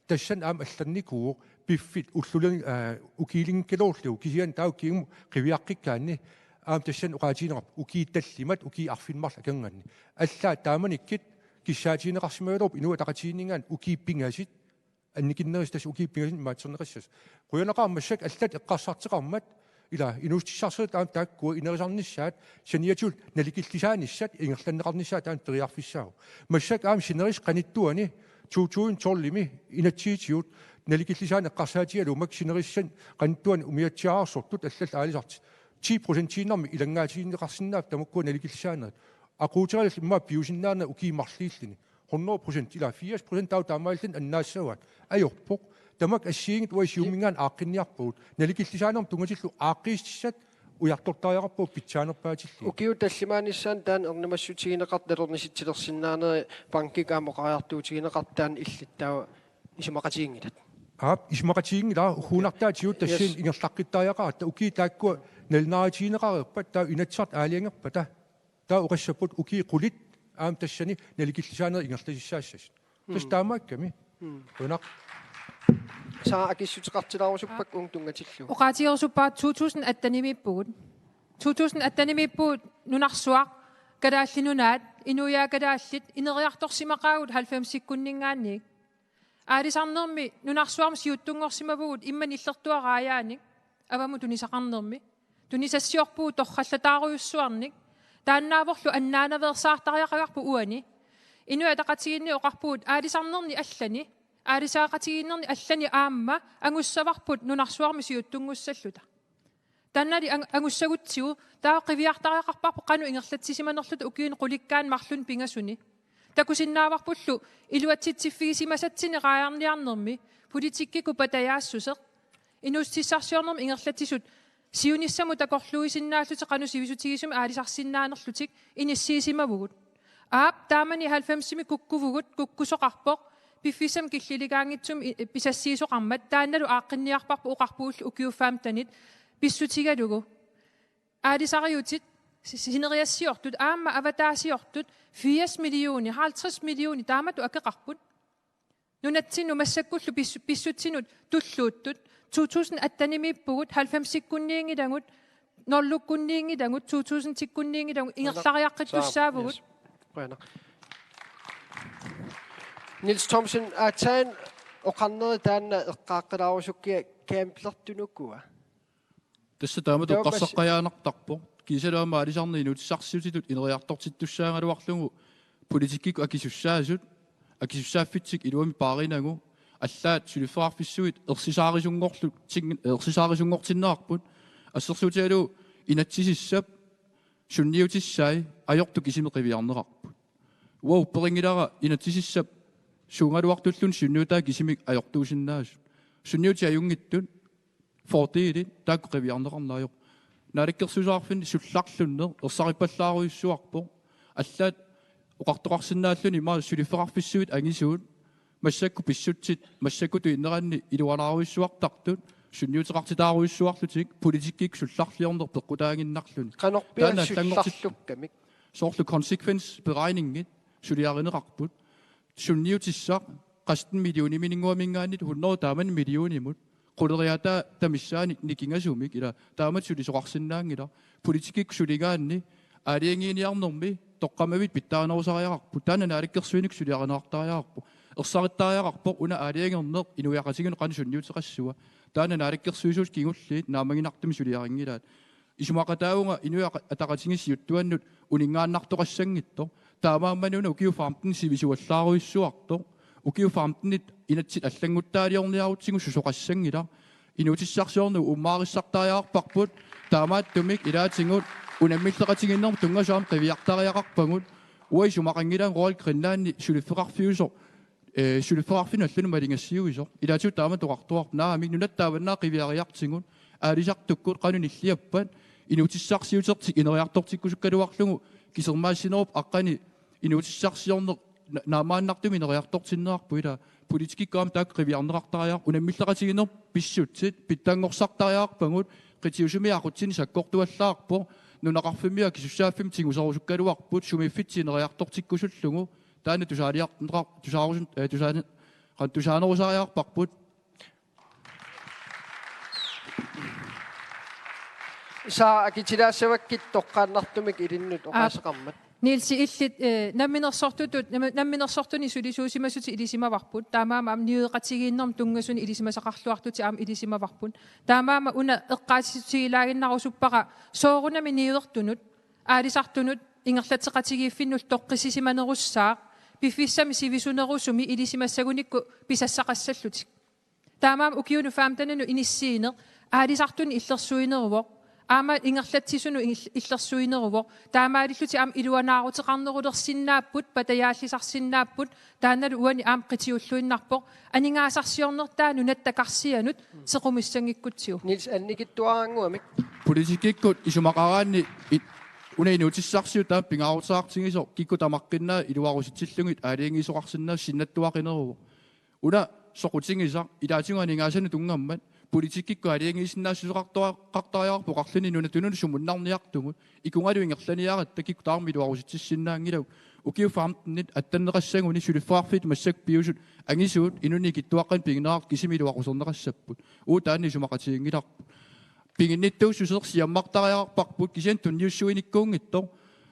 Tassani aamma allannikuuvoq piffit ulluli-, aa, ukiiliinngikkaluarlugu, kisianni taava ukiumut qiviaqqikkaanni aamma tassani oqaatigineqarpoq ukiut tallimat, ukiut arfineq-marluk akornanni. Allaat taamanikkut kissaatigineqarsimagaluarpoq Inuit Ataqatigiinninngaanniit ukiut pingasut annikinnerusut, tassa ukiut pingasut imaattorneqassasoq. Qujanaqaaq massakkut allat eqqarsartoqarmat, ila inuussutissarsiortut aamma taakkua inerisarnissaat, saniatigut nalikillisaanissat ingerlanneqarnissaat taanna periarfissaavoq. Massakkut aamma sinerissap qanittuani to tusind tolvimi inatsisitigut nalikillisaaneq eqqarsaatigalugu, makku sinerissap qanittuani umiatsiaararsortut allallu aalisartut ti procentiinnarmik ilanngaatigineqarsinnaapput tamakkua nalikillisaanerit. Aquuterallu immaqa piusinnaaneq ukiut marluullutik. Hundrede procent, ila firs procent taava taamaalilluni annaassavaat. Ajorpoq. Tamakku assigiinngitsut uagut Siumuminngaanniit aaqqinniarpagut. Nalikillisaanermut tunngatillugu aaqqiissutissat ujartortariaqarpagut pitsaanerpaatillugit. Ukiut tallimaanissaannut taanna ernumassutigineqartut nalornisitsilersinnaaneri bankikkut aamma oqariartuutigineqartut taanna illit taava isumaqatiginngilat? Aap, isumaqatiginngilara, ugguunartaatigut tassani Yes. ingerlaqqittariaqaratta, ukiut taakkua nalunaarutigineqareerpat taava Inatsisartut aalajangerpata. Taava oqassapput ukiut qulit aamma tassani nalikillisaanerit ingerlassaassasoq. Tassa Mm. taamaakkami. Mm. Qujanaq. Sara, akissuteqartilaarusuppakka uunga tunngatillugu. Oqaatigerusuppara to tusind attenimiippugut. To tusind attenimiippugut nunarsuaq, Kalaallit Nunaat, inuiaat kalaallit ineriartorsimaqaagut halvfemsikkunninngaanniit. Aalisarnermi nunarsuarmi siuttunngorsimavugut immaqa nillertuaraajaanik avammut tunisaqarnermi. Tunisassiorpugut torrallataarujussuarnik. Taannaavorlu annaanaveersaartariaqagarput uani. Inuit Ataqatigiinni oqarpugut aalisarnerni allani, aalisagaqatigiinnerni allani aamma angussavarput nunarsuarmi siuttunngussalluta. Taannali ang-, angussagutsigu, taava qiviartariaqarparput qanoq ingerlatsisimanerluta ukiuni qulikkaanni marlunni pingasuni. Takusinnaavarpullu iluatsitsiffigisimasatsinnik raajarniarnermi politikkikkut patajaassuseq. Inuussutissarsiornermi ingerlatsisut siunissamut takorluuisinnaallutik qanoq sivisutigisumik aalisarsinnaanerlutik inissiisimavugut. Aap, taamani halvfemsimi kukkuvugut, kukkusoqarpoq, piffissami killiligaanngitsumi i-, pisassiisoqarmat, taannalu aaqqinniarparput oqarpugullu ukiut femtenit pissutigalugu. Aalisariutit, si-, sineriassiortut, aamma avataasiortut, firs millioner, halvtreds millioner, taamatut akeqarput. Nunatsinnut massakkullu pis-, pissutsinut tulluuttut, to tusind attenimiippugut, halvfemsikkunniinngilagut, nullukkunniinngilagut, to tusindikkunniinngilagut, ingerlariaqqittussaavugut. Yes. Qujanaq. Niels Thomsen, aatsaat oqarneri taanna eqqaaqqilaarusukkit, gamblertut ukua? Tassa taamatut Taava mas- eqqarsaqqajaanartarpoq. Kiisalu aamma aalisarneq inuutissarsiutitut ineriartortittussaagaluarlugu politikkikkut akisussaasut, akisussaaffitsik iluamik paarinagu, allaat suliffeqarfissuit ersisaarisunngorlu-, ting-, ersisaarisunngortinneqarput, assersuutigalugu inatsisissap sunniutissai ajortut kisimik qiviarneqarput. Uagut upperinngilara inatsisissap suugaluartulluunniit sunniutai kisimik ajortuusinnaasut. Sunniutit ajunngitsut, fordelit taakku qiviarneqarneq ajorput. Naalakkersuisoqarfinni sullarlunneq ersarippallaarujussuarpoq. Allaat oqartoqarsinnaalluni imaat suliffeqarfissuit angisuut, massakkut pissutsit massakkutut inneranni iluanaarujussuartartut, sunniuteqartitaarujussuarlutik, politikkikkut sullarliorneq peqqutaaginnarluni. Qanorpiaq taanna allanngortit-, sullarlukkamik? Soorlu konsekvensberegningit suliarineqarput. Sunniutissaq seksten millioniminnguaminngaanniit hundrede taamani millionimut. Quleriaataata missaani nikingasumik ila taamatut sulisoqarsinnaanngilaq. Politikkikkut suligaanni aalajangiiniarnermi toqqammavit pitsaanerusariaqarput. Taanna naalakkersuinikkut suliarineqartariaqarpoq. Ersarittariaqarpoq una aalajangerneq inuiaqatigiinnut qanoq sunniuteqassava. Taanna naalakkersuisuusugut kingulliit naammaginartumik suliarinngilaat. Isumaqataavunga Inuit Ataqatigiit siuttuannut uninngaannartoqassanngitsoq. Taamaammat una ukiut femten sivisuallaarujussuartoq. Ukiut femtenit inatsit allannguttaaliorniarutsigu susoqassanngilaq. Inuutissarsiorneq uummaarissartariaqarparput. Taamaattumik ilaatigut unammilleqatigiinnermut tunngasoq aamma qiviartariaqarpagut. Uanga isumaqanngilaanga Royal Greenlandi suliffeqarfiusoq, ee, suliffeqarfinnut allanut maligassiuisoq. Ilaatigut taamatut oqartuarpoq: Naamik, nunatta taamani qiviariartigut, aalisartukkut qanoq nilliappat, inuutissarsiutertik ineriartortikkusukkaluarlugu kisermaassinerup aqqani inuutissarsiorneq na-, naammaannartumik ineriartortinneqarpoq. Ila politikkikkut aamma taakku qiviarneqartariaqarput, unammilleqatigiinnermut pissutsit pitsanngorsartariaqarpagut, qitiusumi aqutsini sakkortuallaarpoq, nunaqarfimmi akisussaaffimmik tiguserusukkaluarput, sumiiffitsinni ineriartortikkusullugu, taanna tusaaliarneqar-, tusaarusun-, ee, tusaani-, qan-, tusaanerusariaqarparput. Saa akitilaassavakkit toqqaannartumik ilinnut. Aap. Oqaaseqarmat. Niels, illit, eh, namminersortutut, nam-, namminersortuni sulisuusimasutit ilisimavarput. Taamaammat aamma niueqatigiinnermut tunngasunik ilisimasaqarluartutit aamma ilisimavarput. Taamaammat una eqqaasitsissutigilaaginnarusuppara soorunami niuertunut, aalisartunut, ingerlatseqatigiiffinnullu toqqissisimanerussaaq, piffissami sivisunerusumi ilisimassagunikku pisassaqassallutik. Taamaammat ukiunut femtenanut inissiineq, aalisartunut illersuineruvoq, aamma ingerlatsisunut il-, illersuineruvoq, taamaalillutik aamma iluanaaruteqarnerulersinnaapput, patajaallisarsinnaapput, taannalu uani aamma qitiulluinnarpoq, aningaasarsiornertaa nunatta karsianut sequmissanngikkutsigu. Niels, annikitsuaraannguamik. Politikkikkut isumaqaraanni i-, una inuutissarsiut taama pingaaruteqartigisoq kikkut tamaqqinnaat iluarusitsillugit aalajangiisoqarsinnaasut sinnattuaqineruvoq. Una soqutigisaq ilaatigut aningaasanut tunngammat politikkikkut aalajangiisinnaassuseqartua-, qartariaqarpoq oqarluni nunatsinni sumunnarniartugut, ikungalu ingerlaniaratta kikkut tamarmik iluarusitsissinnaanngilagut. Ukiut femtenit attenneqassaguni suliffeqarfiit massakkut piusut angisuut inunnik ikittuaqqanik pigineqartut kisimi iluaquserneqassapput. Uagut taanna isumaqatiginngilarput. Piginnittuussuseq siammartariaqarparput kisianni tunniussuinikkuunngitsoq.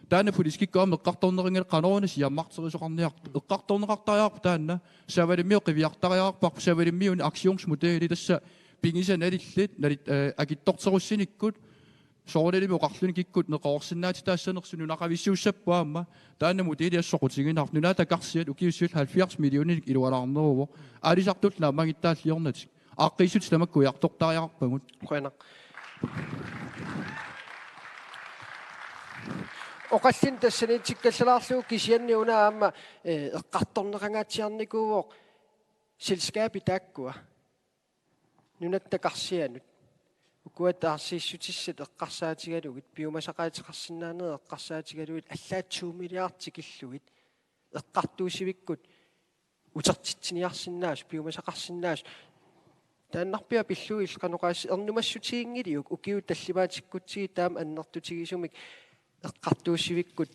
Taanna politikkikkut aamma eqqartorneqanngilaq qanoruna siammarterisoqarniartoq. Eqqartorneqartariaqarpoq taanna. Savalimmiut qiviartariaqarparput, Savalimmiuni aktionsmodeli, tassa pigisat nalillit, nalit-, eh, akitsorterussinikkut. Soorunalimi oqarluni kikkut neqeroorsinnaatitaassanersut nunaqavissuussapput aamma. Taanna modeli assut soqutiginarpoq. Nunatta karsiat ukiut siulliit halvfjerds millioninik iluanaarneruvoq. Aalisartullu naammagittaalliornatik. Aaqqiissutit tamakku ujartortariaqarpagut. Qujanaq. Oqallinneq tassaniitikkallarlugu kisianni una aamma, eh, eqqartorneqangaatsiarnikuuvoq selskabit taakkua. Nunatta karsianut. Ukua taarsiissutissat eqqarsaatigalugit, piumasaqaateqarsinnaanerit eqqarsaatigalugit, allaat to milliard tikillugit, eqqartuussivikkut utertitsiniarsinnaasut, piumasaqarsinnaasut. Taannarpiaq pillugit qanoq oqaas-, ernumassutiginngiliuk ukiut tallimaatikkutsigit taama annertutigisumik eqqartuussivikkut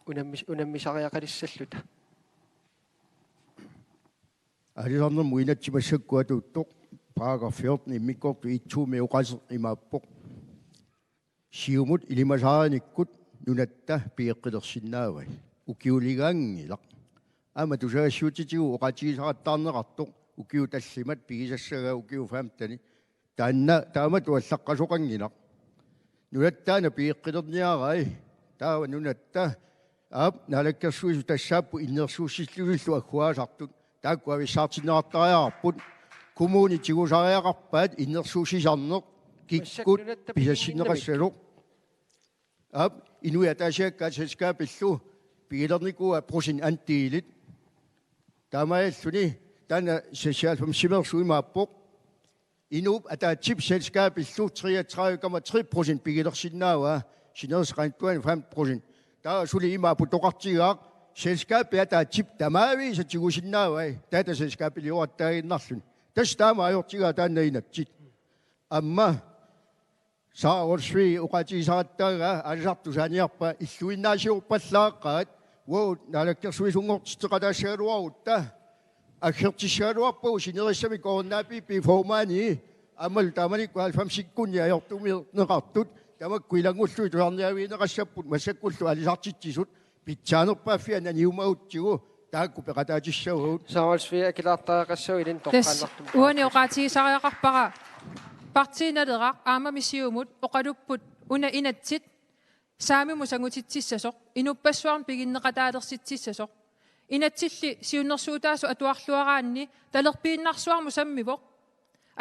unammis-, unammisariaqalissalluta. Aalisarnermut inatsit massakkut atuuttoq, paragraf fjorten immikkoortoq et to-mi oqaaseq imaappoq: Siumut ilimasaarinikkut nunatta pigeqqilersinnaavai. Ukiuligaanngilaq. Aamma tusagassiuutitigut oqaatigisaqattaarneqartoq ukiut tallimat pigisassagaa ukiut femtenit. Taanna taamatut allaqqasoqanngilaq. Nunatta taanna pigeqqilerniarai. Taava nunatta, aap, naalakkersuisut tassaapput innersuussillutillu agguaasartut. Taakku avissaartinneqartariaqarput. Kommunit tigusariaqarpaat innersuussisarneq kikkut pisassinneqassasoq. Aap, inuit ataasiakkaat selskabimillu pigilernikuuaat procentandelit. Taamaalilluni taanna seksoghalvfemsimeersuup imaappoq. Inuup ataatsip selskabimillu treogtredive komma tre procent pigilersinnaavaa, sinerissap qanittuani fem procent. Taava suli ima aputoqartigaaq, selskabip ataatsip tamaviisa tigusinnaavai, datterselskabiliorattaaginnarluni. Tassa taama ajortigaa taanna inatsit. Aamma Sara Olsvig oqaatigisaqattaagaa aalisartut tusaaniarpaa, illuinnaasiorpallaaqaat, uagut naalakkersuisunngortitseqataassagaluarutta aggertissagaluarpagut sinerissami K N A P P-p formandi aammalu taamanikkut halvfemsikkunni ajortumineqartut, tamakku ilanngullugit tusarniaavigineqassapput, massakkullu aalisartitsisut pitsaanerpaaffia naniumagutsigu taakku peqataatissavagut. Sara Olsvig, akilaartariaqassavat, ilinnut toqqaannartumik. Tassa uani oqaatigisariaqarpara Partii Naleraq aammami Siumut oqalupput una inatsit saamimut sangutitsissasoq, inuppassuarnut piginneqataalersitsissasoq. Inatsilli siunnersuutaasut atuarluaraanni talerpiinnarsuarmut sammivoq.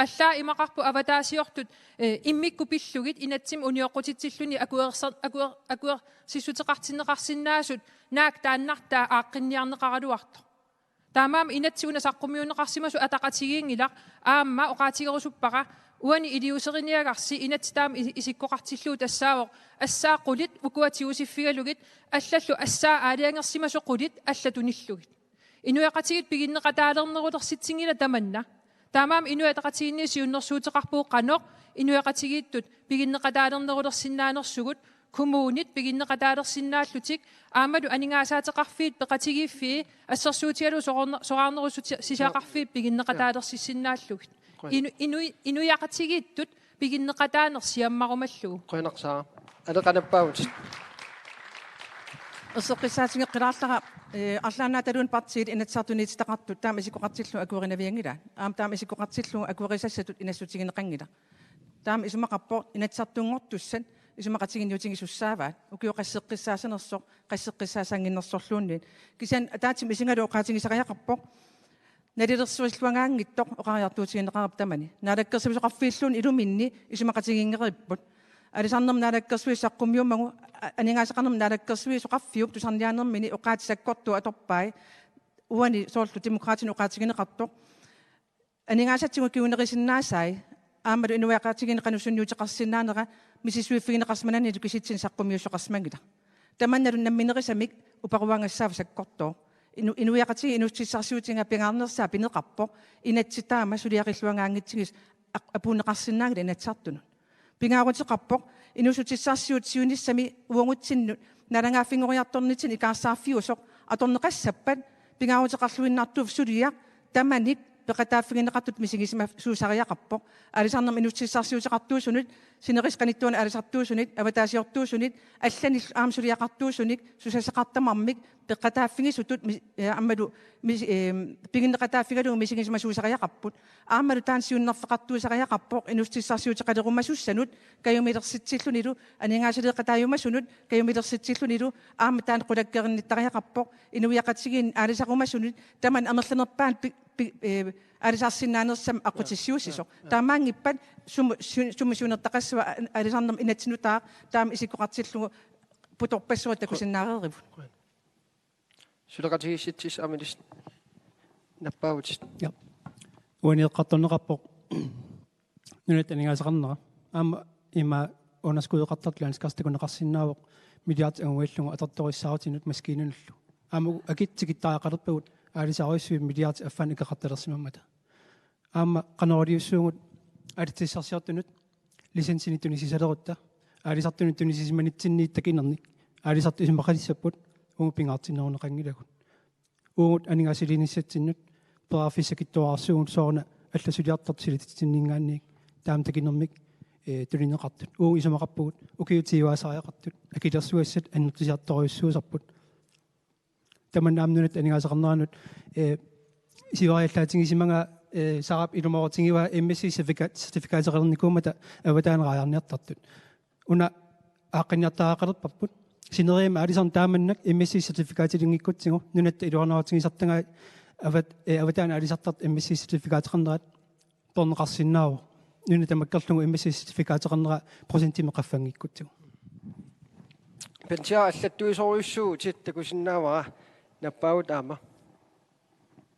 Allaat imaqarput avataasiortut, eh, immikkut pillugit inatsimmi unioqqutitsilluni akuerser-, akuer-, akuersissuteqartinneqarsinnaasut naak taannartaa aaqqinniarneqaraluartoq. Taamaammat inatsit una saqqummiunneqarsimasut ataqatigiinngilaq, aamma oqaatigerusuppara uani iliuuseriniagarsi inatsit taama i-, isikkoqartillugu tassaavoq assaat qulit ukua tigusiffigalugit, allallu assaat aalajangersimasut qulit allat tunillugit. Inuiaqatigiit piginneqataalernerulersitsinngilaq tamanna. Taamaammat Inuit Ataqatigiinni siunnersuuteqarpugut qanoq inuiaqatigiittut piginneqataalernerulersinnaanersugut, kommunit piginneqataalersinnaallutik, aammalu aningaasaateqarfiit, peqatigiiffii, assersuutigalugu soraarne-, soraarnerusutisaqarfiit piginneqataalersissinnaallugit. Inu-, inui-, inuiaqatigiittut Piginneqataaneq siammarumallugu. Qujanaq Sara. Aleqa Nappaavutit. Erseqqissaatigeqqilaarlara, eh, arlaannaataluunniit partiit Inatsisartuniititaqartut taama isikkoqartillugu akuerinavianngilaat. Aamma taama isikkoqartillugu akuerisassatut inassutigineqanngilaq. Taama isumaqarpoq Inatsisartunngortussat isumaqatiginninniutigisussaavaat. Ukiut qasseqqissaasanersoq, qasseqqissaasannginnersorluunniit. Kisianni ataatsimut isigalugu oqaatigisariaqarpoq. Nalilersuilluagaanngitsoq oqariartuutigineqarpoq tamani. Naalakkersuisoqarfiilluunniit iluminni isumaqatigiinngeripput. Aalisarnermut naalakkersuisut saqqummiummagu, a-, aningaasaqarnermut naalakkersuisoqarfiup tusarniaanermini oqaatsit sakkortuut atorpai. Uani soorlu Demokraatinut oqaatigineqartoq. Aningaasatigut kingunerisinnaasai aammalu inuiaqatigiinni qanoq sunniuteqarsinnaanera misissuiffigineqarsimananilu kisitsisit saqqummiussuseqarsimanngilaq. Tamannalu namminerisamik uparuagassaavoq sakkortooq. Inu-, inuiaqatigiit inuussutissarsiutiga pingaarnersaat pineqarpoq. Inatsit taama suliarilluagaanngitsigis aq-, apuunneqarsinnaanngilaq Inatsisartunut. Pingaaruteqarpoq inuussutissarsiut siunissami uagutsinnut naalagaaffinngoriartornitsinni ikaarsaarfiusoq atorneqassappat pingaaruteqarluinnartuuvoq suliaq tamanit peqataaffigineqartutut misigisimasuusariaqarpoq. Aalisarnermut inuussutissarsiuteqartuusunit, sinerissap qanittuani aalisartuusunit, avataasiortuusunit, allanillu aamma suliaqartuusunik, susassaqartamarmik, peqataaffigisutut mi-, eh, aammalu mis-, eh, piginneqataaffigalugu misigisimasuusariaqarput. Aammalu taanna siunnerfeqartuusariaqarpoq inuussutissarsiuteqalerumasussanut kajumilersitsillunilu, aningaasaleeqataajumasunut kajumilersitsillunilu, aamma taanna qulakkerinnittariaqarpoq inuiaqatigiinni aalisarumasunut, tamanna amerlanerpaanut pi-, pi-, eh, aalisarsinnaanersamik aqqutissiuussisoq. Ja, ja, ja. Taamaanngippat sumut, su-, sumut siunertaqassava a-, aalisarnermut inatsit nutaaq taama isikkoqartillugu putorpassuit takusinnaareerigut. Suleqatigiissitsisut Aamma Lis-, Nappaavutit. Ja. Uani eqqartorneqarpoq nunatta aningaasaqarnera. Aamma ima underskudeqartartut landskarsi takuneqarsinnaavoq milliardit angugallugu atortorissaarutinut maskiinanullu. Aamma akitsit tikittariaqalerpagut aalisarujussuit milliardit affaannut ikeqartalersimammata. Aamma qanoq iliussuugut aalitsissarsiortunut licensinik tunisisalerutta, aalisartunut tunisisimanitsinniit takinernik aalisartut isumaqalissapput, uagut pingaartinneruneqanngilagut. Uagut aningaasaliinissatsinnut periarfissakitsuararsuugut sooruna allat suliartartut silititsinninngaanniit taama takinermik, eh, tunineqartut. Uagut isumaqarpugut ukiut tyve-aasariaqartut akilersugassat annertusiartorujussuusarput. Tamanna aamma nunatta aningaasaqarneranut, eh, siuariallaatigisimavaa, eh, Sarap ilumoorutigivaat M S C certifikat-, certifikateqalernikuummata avataanut raajarniartartut. Una aaqqinniartariaqalerparput. Sineriammi aalisarneq taamannak M S C certifikatilinngikkutsigit nunatta iluanaarutigisartagaat avat-, eh, avataanut aalisartartut M S C certifikateqarnerat peerneqarsinnaavoq. Nuna tamakkerlugu M S C certifikateqarnera procentimik qaffanngikkutsigu. Pensii allattuisorujussuuvutit, takusinnaavara Nappaavutit aamma.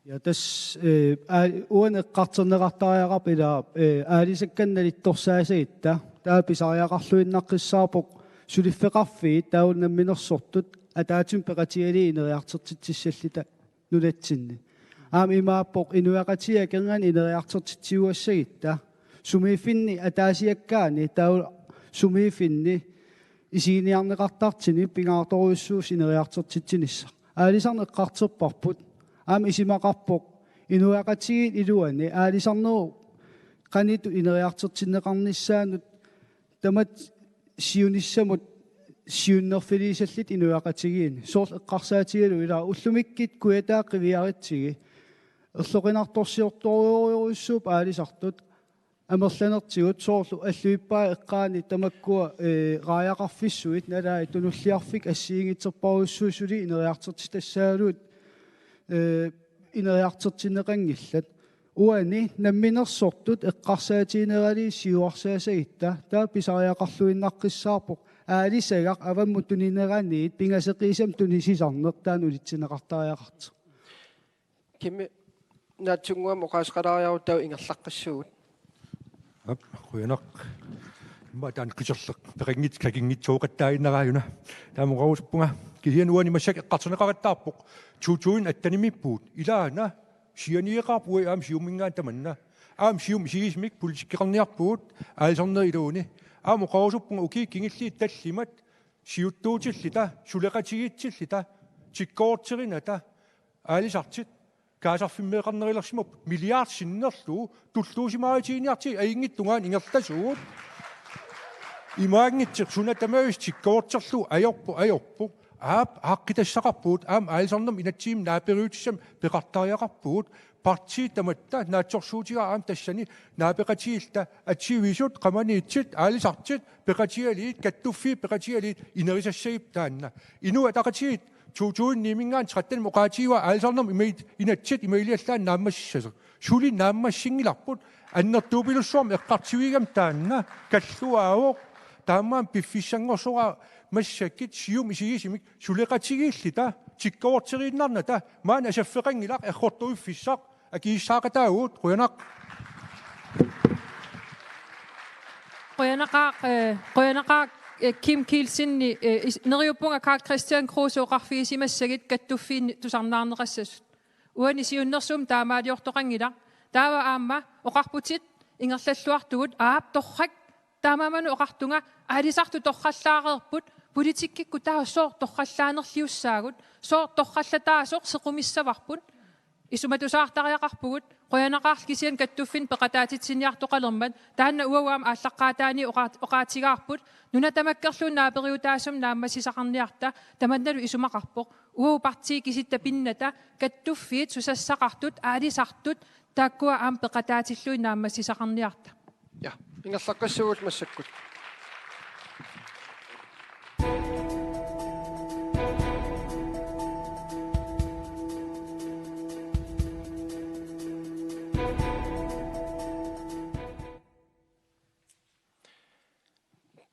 Ja, tassa, eh, aa-, uani eqqartorneqartariaqarpoq ila, eh, aalisakkanik nalittorsaassagitta, taava pisariaqarluinnaqqissaarpoq suliffeqarfiit taavalu namminersortut ataatsimut peqatigalugit ineriartortitsissalluta nunatsinni. Aamma imaappoq inuiaqatigiit akornanni ineriartortitsiuassagitta, sumiiffinni ataasiakkaani taavalu sumiiffinni isiginiarneqartartuni pingaartorujussuusoq ineriartortitsinissaq. Aalisarneq eqqartorparput, aamma isumaqarpoq inuiaqatigiit iluanni aalisarnerup qanoq ineriartortinneqarnissaanut tamatta siunissamut siunnerfiliissalluta inuiaqatigiinni. Soorlu eqqarsaatigalugu ila ullumikkut kujataat qiviarutsigit erloqinartorsiortorujorujussuupput aalisartut amerlanertigut, soorlu alluippai eqqaani tamakkua, eh, raajaqarfissuit nalaat tunulliarfik assigiinngitsorpassuit suli ineriartortitassaagaluit, eh, ineriartortinneqanngillat. Uani namminersortut eqqarsaatiginerali siuarsaassagitta, taava pisariaqarluinnaqqissaarpoq aalisagaq avammut tunineraniit pingasoqiusamik tunisisarneq taanna unitsinneqartariaqartoq. Kimmi, naatsunnguamik oqaaseqalaariarutta ingerlaqqissuugut. Aap, qujanaq. Immaqa taanna qiterleq peqanngit-, kakinngitsooqattaaginnaraajuna. Taama oqarusuppunga. Kisianni uani massakkut eqqartorneqarattaarpoq. Tutuin attanimiippugut. Ilaana sianigeqaarput uagut aamma Siumuminngaanniit tamanna. Aamma Siumup isigisumik politikkeqarniarpugut aalisarnerup iluani. Aamma oqarusuppunga ukiut kingulliit tallimat siuttuutilluta, suleqatigiitsilluta, tikkoorterinata, aalisartut Kaasarfimmeeqarnerulersimapput milliard sinnerlugu tulluusimaarutiinniartigit ajunngitsut tungaanut ingerlasuut. Imaanngitsoq suna tamavissi tikkuarterlugu ajorpoq ajorpoq. Aap aaqqitassaqarpugut aamma aalisarnermut inatsisimi naaperiutissamik peqartariaqarpugut. Partiit tamatta naatsorsuutigaara aamma tassani naapeqatigiilluta atsivisut qamaniitsit aalisartut peqatigalugit kattuffiit peqatigalugit inerisassagippugut taanna. Inuit Ataqatigiit to tusind ni-minngaanniit tretten oqaatigaa aalisarnermut imait inatsit imaaliallaannaq naammassissasoq. Suli naammassinngilarput annertuupilussuarmik eqqartuigami taanna kalluaavoq taamaammat piffissanngorsoraara massakkut Siumut isigisumik suleqatigiilluta tikkuarteriinnarnata maani asaffeqanngilaq errortuiffissaq akisussaaqataavugut qujanaq. Qujanaqaaq, eh, qujanaqaaq, eh, Kim Kielsen, eh, is-, neriuppunga Carl Christian Kruse oqarfigisimassagit kattuffiinni tusarnaarneqassasut. Uani siunnersuummi taamaaliortoqanngilaq. Taava aamma oqarputit ingerlalluartugut aap torrak taamaammat oqartunga aalisartut torrallaareerput politikkikkut taava sooq torrallaanerliussaagut sooq torrallataasoq sequmissavarput. Isumatusaartariaqarpugut qujanaqaarlu kisianni kattuffinnik peqataatitsiniartoqalermat taanna uagut aamma aallaqqaataani oqaat-, oqaatigaarput nuna tamakkerlugu naaperiutaasumik naammassisaqarniarta tamannalu isumaqarpoq uagut partiit kisitta pinnata kattuffiit susassaqartut aalisartut taakkua aamma peqataatillugit naammassisaqarniarta. Ja, ingerlaqqissaagut massakkut.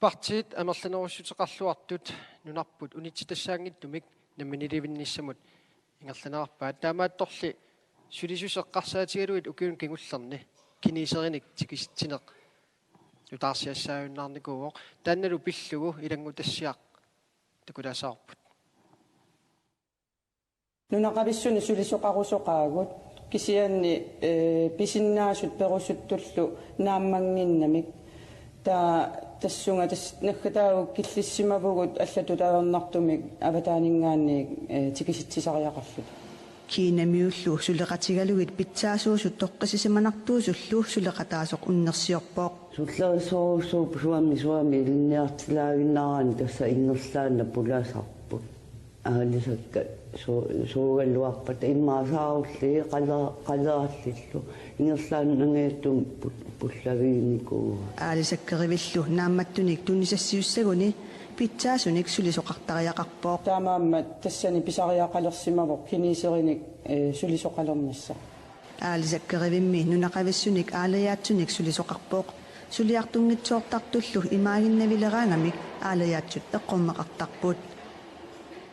Partiit amerlanerussuteqarluartut nunarput unitsitassaanngitsumik namminiilivinnissamut ingerlanerarpaat. Taamaattorli sulisussat eqqarsaatigalugit ukiuni kingullerni kineserinik tikisitsineq nutaarsiassaajunnaarnikuuvoq. Taannalu pillugu ilanngutassiaq takulaassavarput. Nunaqavissuni sulisoqarusoqaagut kisianni, eh, pisinnaasut perusuttullu naammannginnamik. Taava tassunga tassa naggataavoq killissimavugut allatut ajornartumik avataaninngaanniit, eh, tikisitsisariaqarluta. Kiinamiullu suleqatigalugit pitsaasuusut toqqissisimanartuusullu suleqataasoq unnersiorpoq. Sullerisorujussuuvoq suami suami ilinniartilaaginnaraanni tassa ingerlaannaq pulasarput. Aalisakkat su-, suugaluarpata immaqa saarulliit qala-, qalaallillu ingerlaannanngitsumik pul-, pullaviginikuuaat. Aalisakkerivillu naammattunik tunisassiussaguni pitsaasunik sulisoqartariaqarpoq. Taamaammat tassani pisariaqalersimavoq kineserinik, eh, sulisoqalernissaq. Aalisakkerivimmi nunaqavissunik aalajaatsunik sulisoqarpoq. Suliartunngitsoortartullu imaaginnavileraangamik aalajaatsut eqqorneqartarput.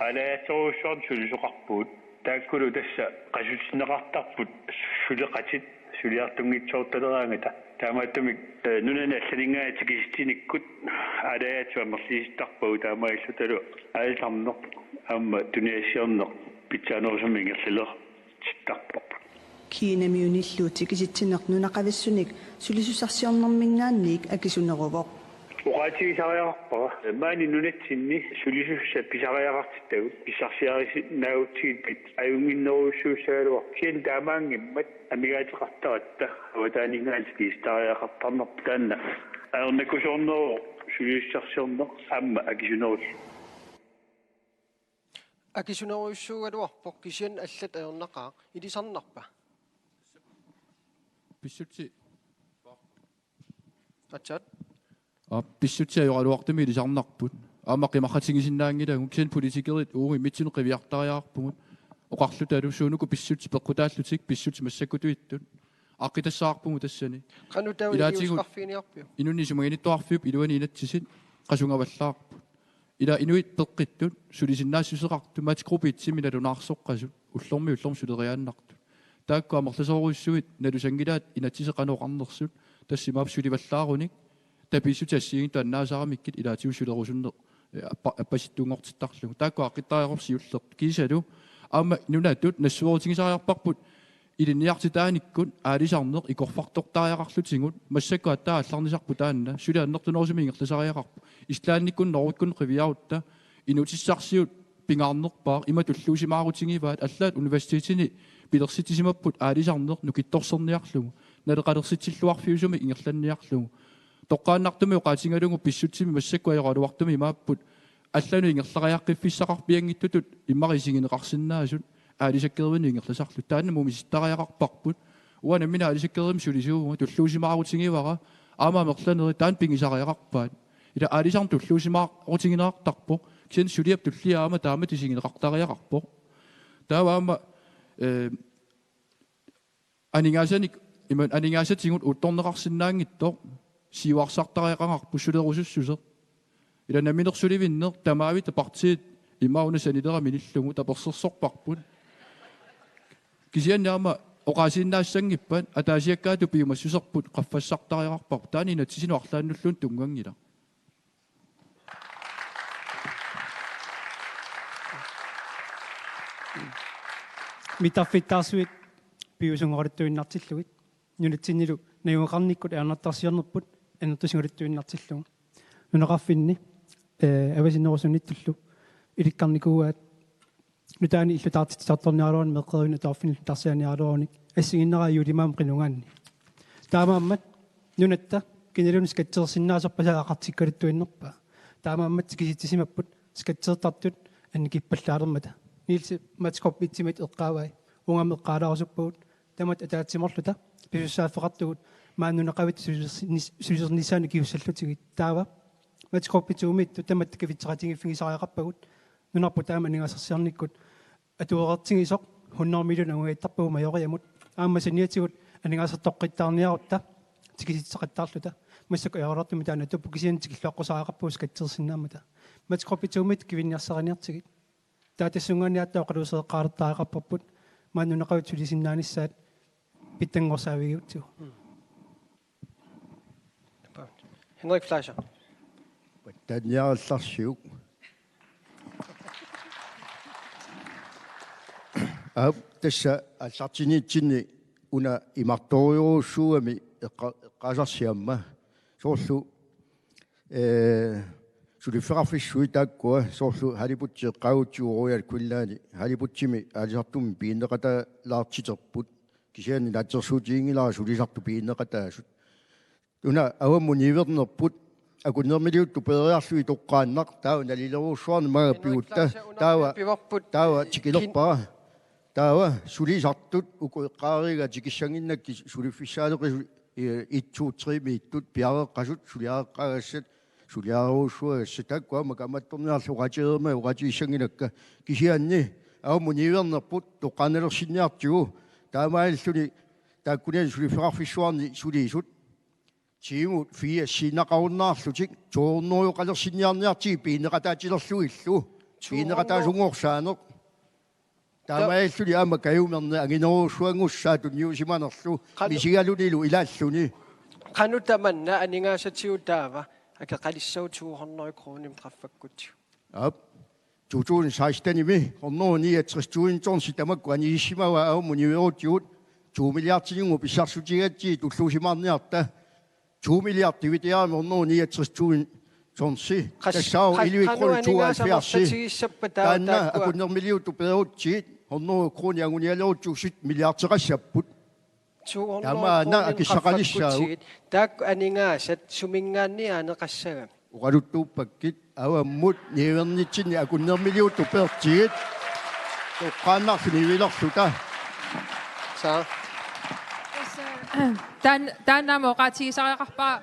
Aalajaatsorujussuartut sulisoqarpugut. Taakkulu tassa qasutinneqartarput suleqatit suliartunngitsoortaleraangata. Taamaattumik, eh, nunani allaninngaanniit tikisitsinikkut aalajaatsut amerlisittarpagut taamaalillutalu aalisarneq aamma tunisassiorneq pitsaanerusumik ingerlalersittarparput. Kiinamiunillu tikisitsineq nunaqavissunik sulisussarsiornerminngaanniit akisuneruvoq. Oqaatigisariaqarpara maani nunatsinni sulisussat pisariaqartittagut pissarsiarisinnaagutsigu ajunnginnerujussuussagaluarpoq kisianni taamaanngimmat amigaateqartaratta avataaninngaanniit tikisitariaqartarnerput taanna ajornakusoorneruvoq sulisussarsiorneq aamma akisunerullugu. Akisunerujussuugaluarpoq kisianni allat ajornaqaaq ilisarnarpa? Pissutsit. Aatsaat. Aa, pissutsit ajoraluartumik ilisarnarput. Aamma qimaqqatigisinnaanngilagut kisianni politikerit uagut immitsinnut qiviartariaqarpugut. Oqarlutalu suunuku pissutsit peqqutaallutik pissutsit massakkut tuittut. Aaqqitassaqarpugut tassani. Qanoq taava ilaatigut iliuuseqarfiginiarpiuk? Inunnik isumaginnittoqarfiup iluani inatsisit qasungavallaarput. Ila inuit peqqittut sulisinnaassuseqartut matchgruppitsinni nalunaarsoqqasut ullormiit ullormut suleriaannartut. Taakku amerlasoorujussuit nalusanngilaat inatsisit qanoq oqarnersut tassa imaappoq sulivallaarunik tapiissutit assigiinngitsut annaasaramikkit ilaatigut sulerusunneq, eh, appa-, appasittunngortittarlugu. Taakku aaqqittariaqarput siullertut. Kiisalu aamma nunatut nassuerutigisariaqarparput ilinniartitaanikkut aalisarneq ikorfartortariaqarlutigu massakkut aatsaat aallarnisarput taanna suli annertunerusumik ingerlasariaqarpoq. Islandikkut Norgekkunni qiviarutta inuutissarsiut pingaarnerpaaq, ima tulluusimaarutigivaat, allaat universitetini pilersitsisimapput aalisarneq nukittorserniarlugu, naleqalersitsilluarfiusumik ingerlanniarlugu. Toqqaannartumik oqaatigalugu pissutsimik massakkut ajoraluartumik imaapput allanut ingerlariaqqiffissaqarpianngitsutut immaqa isigineqarsinnaasut aalisakkeruinnut ingerlasarlutik. Taanna mumisittariaqarparput. Uanga nammineq aalisakkerummik sulisuuvunga, tulluusimaarutigivara, aamma amerlanerit taanna pigisariaqarpaat. Ila aalisarneq tulluusimaarutigineqartarpoq, kisianni suliap tullia aamma taamatut isigineqartariaqarpoq. Taava aamma, eh, aningaasanik, ima aningaasatigut uuttorneqarsinnaanngitsoq siuarsartariaqarparput sulerusussuseq. Ila namminersulivinneq, tamavitta partiit ima una sanilera minillugu tapersersorparput. Kisianni aamma oqaasiinnaassanngippat ataasiakkaatut piumassuserput qaffassartariaqarparput. Taanna inatsisinut arlaannulluunniit tunnganngilaq. Mittarfittaarsuit piviusunngoraluttuinnartillugit, nunatsinnilu najugaqarnikkut ajornartorsiornerput annertusigaluttuinnartillugu. Nunaqarfinni, eh, avasinnerusunnittullu ilikkarnikuuaat nutaanik illutaartitsisartorniaraluaruni meeqqerivinnik atuarfinnik illutaarsiaaniaraluarunik assigiinneraa juulimaami qinugaanni. Taamaammat nunatta kinaluunniit skatsersinnaasorpassuit aqartikkaluttuinnarpaa. Taamaammat tikisitsisimapput skatsertartut annikippallaalermata. Niels Mats Koppitsimit eqqaavai. Uunga eqqaalaarusupput tamatta ataatsimoorluta pisussaaffeqartugut maani nunaqavit sulisernis-, sulisernissaannik ikiussallutigit. Taava Mats Koppitsuumiittoq tamatta kavitseqatigiiffigisariaqarpagut. Nunarput taama aningaasarsiornikkut atuereertigisoq hundrede millioner anguniartarpagut Majoriamut. Aamma saniatigut aningaasartoqqittaarniarutta tikisitseqattaarluta. Massakkut ajoraluartumik taanna atuuppoq, kisianni tikilluaqqusariaqarpagut skatsersinnaammata. Mats Koppitsuumiittoq kivinniarsariniartigit. Taava tassungaanniit aatsaat oqaluusereqqaalertariaqarparput maani nunaqavit sulisinnaanissaat pitsanngorsaavigiutsigu. Henrik Fleischer. Pattaanniarallarsiuk. Aap, tassa aallartinitsinni una imartorujussuugami eqqa-, eqqaasarsi aamma. Soorlu, eh, suliffeqarfissuit taakkua, soorlu Halibut eqqaagutsigu Royal Greenlandi, Halibutimi aalisartumi piginneqatalaartiterput. Kisianni naatsorsuutiginngilara sulisartut piginneqataasut. Una avammut niuernerput akunnermiliuttut peeriarlugit toqqaannaq, taava nalilerujussuarnik maanga pigutta, taava, taava tikilerpara. Taava sulisartut uku eqqaariga tikissanginnakkit suliffissaaleqisut, eh, et, to, tre-miittut piareeqqasut suliareqqaagassat, suliarerujussuagassat, taakkua aamma kaammattorniarlugit oqaatigereermata oqaatigissanngilakka, kisianni avammut niuernerput toqqaannalersinniartigu, taamaalilluni taakkuninnga suliffeqarfissuarni sulisut tiimut fiasiinnaqarunnaarlutik to hundredeqalersinniarniartigit piginneqataatilerlugillu. Piginneqataasunngorsaanneq. Taamaalilluni aamma kajumerneq anginerujussuanngussaaq tunniusimanerlu. Qanu-, misigalunilu ilaalluni. Qanoq tamanna aningaasatigut taava akeqalissavat to hundrede kronimik qaffakkutsigu? Aap. To tusind sekstenimi hundrede niogtres tusind tonsi tamakku anisissimavaat avammut niuerutigut, to milliardininnguit pissarsutigigatsigit tulluusimaarniarta. To milliard dividerimik hundrede niogtres tusind tonsi. Qas-, tassaavoq qas-, elleve kroner tooghalvfjerds. Taanna akunnermiliuttut peerutsigit hundrede kroner angunialerutsigu sytten milliardeqassapput. Tamaana akissaqalissaagut. Taakku aningaasat suminngaanniit aaneqassagami? Oqaluttuuppakkit, avammut niuernitsinni akunnermiliuttut peertsigit. Toqqaannarluni niuilerluta. Saa. Taan-, taanna aamma oqaatigisariaqarpara,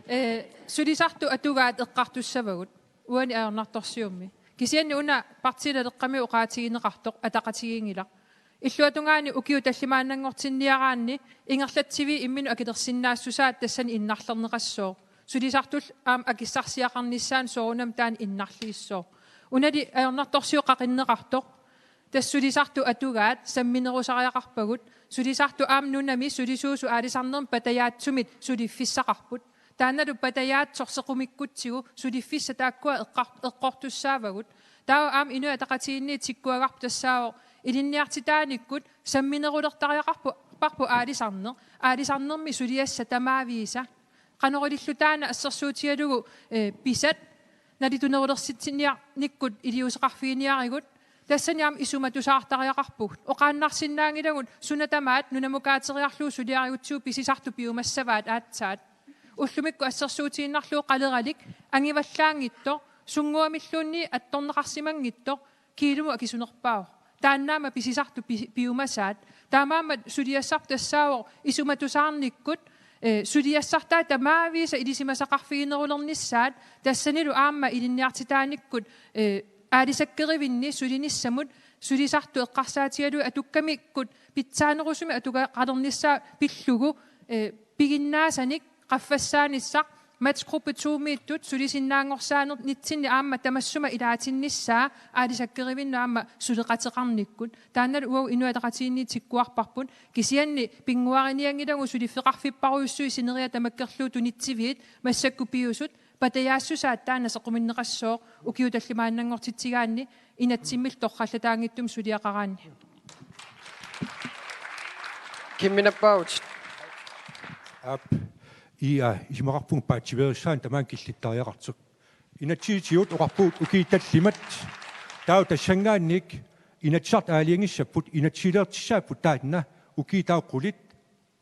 eh, sulisartut atugaat eqqartussavagut uani ajornartorsiummi. Kisianni una Partii Naleqqami oqaatigineqartoq ataqatigiinngilaq. Illuatungaani ukiut tallimaannanngortinniaraanni ingerlatsiviit imminut akilersinnaassusaat tassani innarlerneqassooq. Sulisartullu aamma akissarsiaqarnissaannut soorunami taanna innarliissooq. Unali ajornartorsiut qaqinneqartoq. Tassa sulisartut atugaat samminerusariaqarpagut. Sulisartut aamma nunami sulisuusut aalisarnermi patajaatsumit suliffissaqarput. Taannalu patajaat sorseqqumikkutsigu suliffissat taakkua eqqar-, eqqortussaavagut. Taava aamma Inuit Ataqatigiinniit tikkuagarput tassaavoq ilinniartitaanikkut samminerulertariaqarpu-, parput aalisarneq. Aalisarnermi suliassat tamaviisa. Qanoq ililluta taanna assersuutigalugu, eh, pisat nalitunerulersitsiniarnikkut iliuuseqarfiginiarigut, Tassani aamma isumatusaartariaqarpugut. Oqaannarsinnaanngilagut suna tamaat nunamukaateriarlugu suliarigutsigu pisisartut piumassavaat aatsaat. Ullumikkut assersuutigiinnarlugu qaleralik angivallaanngitsoq, sunnguamilluunniit attorneqarsimanngitsoq, kiilumut akisunerpaavoq. Taannaammat pisisartut pi-, piumasaat. Taamaammat suliassarput tassaavoq isumatusaarnikkut, eh, suliassartaat tamaavisa ilisimasaqarfiginerulernissaat, tassanilu aamma ilinniartitaanikkut, eh, aalisakkerivinni sulinissamut sulisartut eqqarsaatigalugit atukkamikkut pitsaanerusumik atugaqalernissaa pillugu, eh, piginnaasanik qaffassaanissaq, matchgruppe to-miittut sulisinnaanngorsaanitsinni aamma tamassuma ilaatinnissaa aalisakkerivinnut aamma suleqateqarnikkut. Taannalu uagut Inuit Ataqatigiinniit tikkuarparput, kisianni pinnguarinianngilagut suliffeqarfipparujussuit sineriak tamakkerlugu tunitsiviit massakkut piusut, patajaassusaat taanna sequminneqassooq ukiut tallimaannanngortitsigaanni inatsimmik torrallataanngitsumik suliaqaraanni. Kimmi Nappaavut. Aap, ia, isumaqarpunga paatsiveerissaanut tamaanga killittariaqartoq. Inatsisitigut oqarpugut ukiut tallimat. Taava tassanngaanniit Inatsisartut aalajangissapput, inatsisilertissaapput taanna ukiut taava qulit.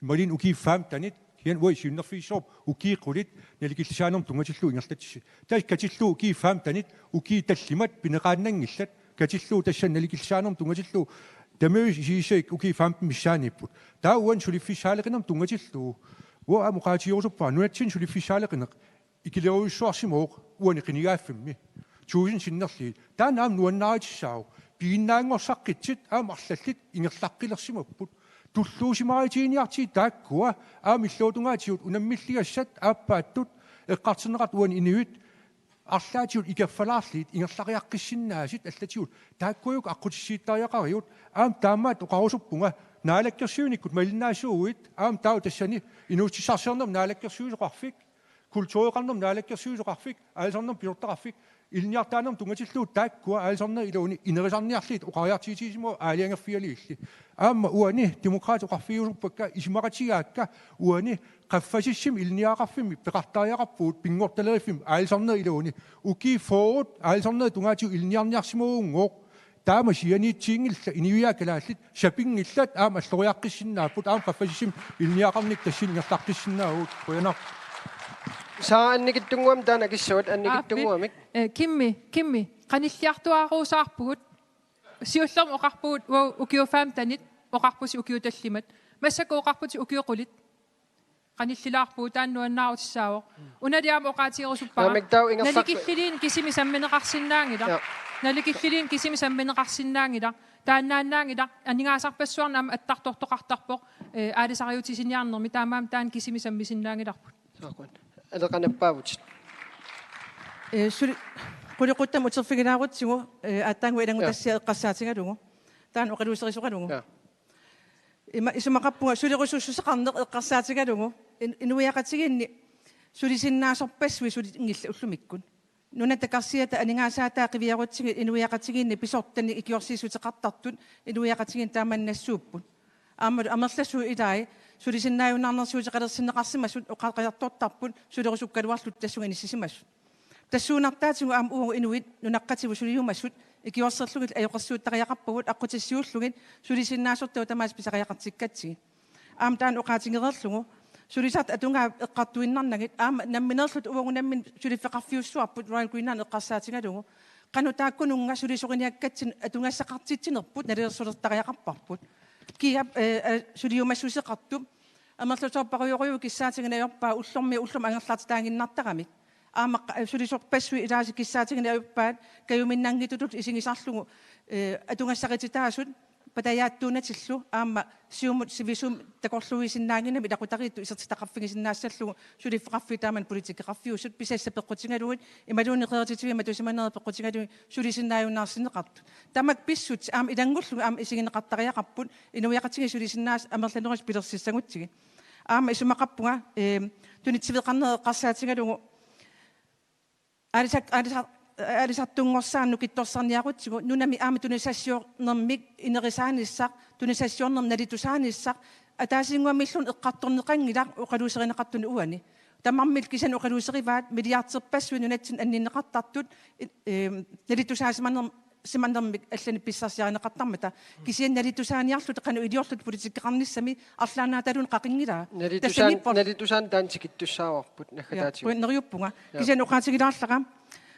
Imaluunniit ukiut femtenit, kisianni uagut siunnerfigissavarput ukiut qulit, nalikillisaanermut tunngatillugu ingerlatissapput. Tassa katillugu ukiut femtenit, ukiut tallimat pineqaannanngillat, katillugu tassani nalikillisaanermut tunngatillugu, tamarmik isigissagikkit ukiut femten missaanniipput. Taava uani suliffissaaleqinermut tunngatillugu. Uanga aamma oqaatigerusuppara, nunatsinni suliffissaaleqineq ikilerujussuarsimavoq uani qinigaaffimmi. Tusind sinnerlugit. Taanna aamma nuannaarutissaavoq. Piginnaanngorsaqqitsit aamma arlallit ingerlaqqilersimapput. Tulluusimaarutigiinniartigit taakkua aamma illuatungaatigut unammilligassat aappaattut eqqartorneqartut uani inuit arlaatigut ikerfalaarlugit ingerlariaqqissinnaasut allatigut. Taakkuajuk aqqutissiuuttariaqarigut. Aamma taamaattoq oqarusuppunga naalakkersuinikkut malinnaasuuguit aamma taava tassani inuussutissarsiornermut naalakkersuisoqarfik, kultureqarnermut naalakkersuisoqarfik, aalisarnermut pisortaqarfik, ilinniartitaanermut tunngatillugu taakkua aalisarnerit iluanni ineriartorniarlugit oqariartuutigisimavoq aalajangerfigalugillu. Aamma uani Demokraatit oqarfigiusuppakka isumaqatigaakka uani qaffasissumi ilinniagaqarfimmi peqartariaqarpugut pinngortitaleriffimmi aalisarnerit iluanni. Ukiut fyrret aalisarnerit tungaatigut ilinniarniarsimavugunngooq. Taama sianiitsuunngillat, inuiaat kalaallit sapinngillat aamma alloriaqqissinnaapput, aamma qaffasissumi ilinniagaqarnikkut tassani ingerlaqqissinnaavugut. Qujanaq. Sara, annikitsunnguamik taanna akissavat, annikitsunnguamik. Aap, eh, Kimmi, Kimmi, qanilliartuaaruusaarpugut. Siullermik oqarpugut uagut ukiut femtenit, oqarpusi ukiut tallimat. Massakkut oqarputit ukiut qulit. Qanillilaarpugut, taanna nuannaarutissaavoq. Unali aamma oqaatigerusuppara. Naamik, taava ingerlaq- Nalikilliliineq kisimi sammineqarsinnaanngilaq. Ja. Nalikilliliineq kisimi sammineqarsinnaanngilaq. Taannaannaanngilaq aningaasarpassuarnik aamma attartortoqartarpoq, eh, aalisariutisiniarnermi, taamaammat taanna kisimi sammisinnaanngilarput. Soorlu. Aleqa Nappaavut. Eh, suli qulequttamik uterfigilaarutsigu, eh, aatsaannguaq ilanngutassiaq, ja, eqqarsaatigalugu. Taanna oqaluuserisoqalugu. Ja. Ima isumaqarpunga sulerusussuseqarneq eqqarsaatigalugu in-, inuiaqatigiinni sulisinnaasarpassuit sulinngillat ullumikkut. Nunatta karsiata aningaasaataa qiviarutsigit inuiaqatigiinni pisortanit ikiorsiissuteqartartut inuiaqatigiinni taamani nassuupput. Aammalu amerlasuut ilai sulisinnaajunnaarnersiuteqalersinneqarsimasut oqariartortarput sulerusukkaluarlutik tassunga inissisimasut. Tassuunartaatigut aamma uagut inuit nunaqqatigut suliumasut ikiorserlugit ajoqersuuttariaqarpagut aqqutissiuullugit sulisinnaasartut tamaasa pisariaqartikkatsigit. Aamma taanna oqaatigereerlugu sulisartut atugaat eqqartuinnarnagit aamma nammineerluta uagut nammineq suliffeqarfiussuarput Royal Greenland eqqarsaatigalugu. Qanoq taakkununnga sulisoriniakkatsinnut atugassaqartitsinerput nalilersulertariaqarparput. Kiap, eh, eh, suliumassuseqartup amerlasoorparujorujuuvoq kissaatigalugu ajorpaa ullormiit ullormut angerlartitaaginnartaramik. Aamma qa-, sulisorpassuit ilaasa kissaatigalugu ajorpaat kajuminnanngitsutut isigisarlugu, eh, atugassarititaasut patajaattuunatillu aamma siumut sivisumik takorluuisinnaannginnami ilaqutariittut isertitaqarfigisinnaassallugu suliffeqarfiit taamani politikkeqarfiusut pisassat peqqutigalugit imaluunniit qerititigut matusimanerit peqqutigalugit sulisinnaajunnaarsinneqartut. Tamakku pissutsit aamma ilanngullugit aamma isigineqartariaqarput inuiaqatigiit sulisinnaasut amerlanerusut pilersissagutsigit. Aamma isumaqarpunga, eh, tunitsiveqarneq eqqarsaatigalugu aalisar-, aalisar-, aalisartunngorsaanut nukittorsarniarutsigu nunami aamma tunisassiornermik inerisaanissaq, tunisassiornermik nalitusaanissaq, ataasiinnguamilluunniit eqqartorneqanngilaq oqaluuserineqartuni uani. Tamarmik kisianni oqaluuserivaat milliarderpassuit nunatsinni anninneqartartut, i-, eem, nalitusaasimanermik simannermik allanik pissarsiarineqartarmata. Kisianni nalitusaaniarluta qanoq iliorluta politikkeqarnissami arlaannaataluunniit qaqinngilaa. Nalitusaan-, nalitusaan taanna tikittussaavarput naggataatigut. Neriuppunga. Kisianni oqaatigilaarlara.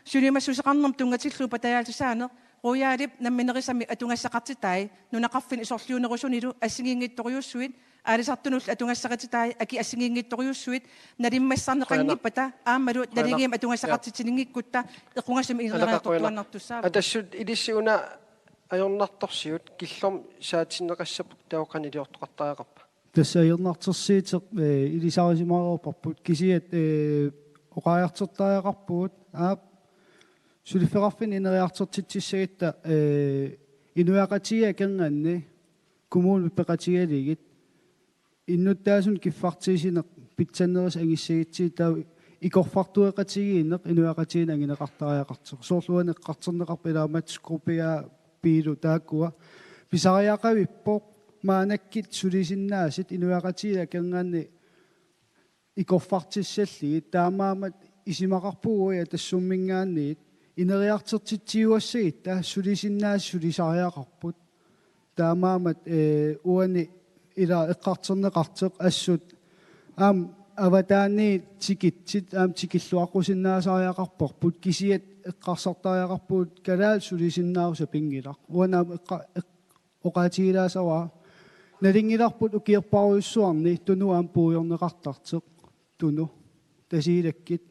Sulimassuseqarnermut tunngatillugu patajaatisaaneq, Royalip namminerisami atugassaqartitai nunaqarfinni sorliunerusunilu assigiinngitsorujussuit, aalisartunullu atugassaqartitai akit assigiinngitsorujussuit nalimmassarneqanngippata aammalu naligiimmik atugassaqartitsininngikkutta equngasumik ineriartortuaannartussaavaa. Atassut ilissi una ajornartorsiut killormut saatinneqassapput taava qanoq iliortoqartariaqarpa? Tassa ajornartorsiuteq, eh, ilisarisimareerparput kisiat, eh, oqariartortariaqarpugut aap suliffeqarfinni ineriartortitsissagatta, eh, inuiaqatigiit akornanni kommunimut peqatigalugit innuttaasunik kiffartuussineq pitsannerisa angissagutsigit taava ikorfartueqatigiinneq inuiaqatigiinni anguneqartariaqartoq. Soorlu uani eqqartorneqarpoq ilaammat Skopje, Pilo taakkua. Pisariaqavippoq maannakkut sulisinnaasut inuiaqatigiit akornanni ikorfartussallugit, taamaammat isumaqarpugut uagut Atassumminngaanniit ineriartortitsiuassagutta sulisinnaasut sulisariaqarput. Taamaammat, eh, uani ila eqqartorneqartoq assut aamma avataaniit tikitsut aamma tikilluaqqusinnaasariaqarparput kisiat eqqarsartariaqarpugut kalaallit sulisinnaasut sapinngilaq. Uani aamma eqqa-, eq-, oqaatigilaassavara nalunngilarput ukiorparujussuarni Tunumut aamma puigorneqartartoq. Tunumut. Tasiilakkit.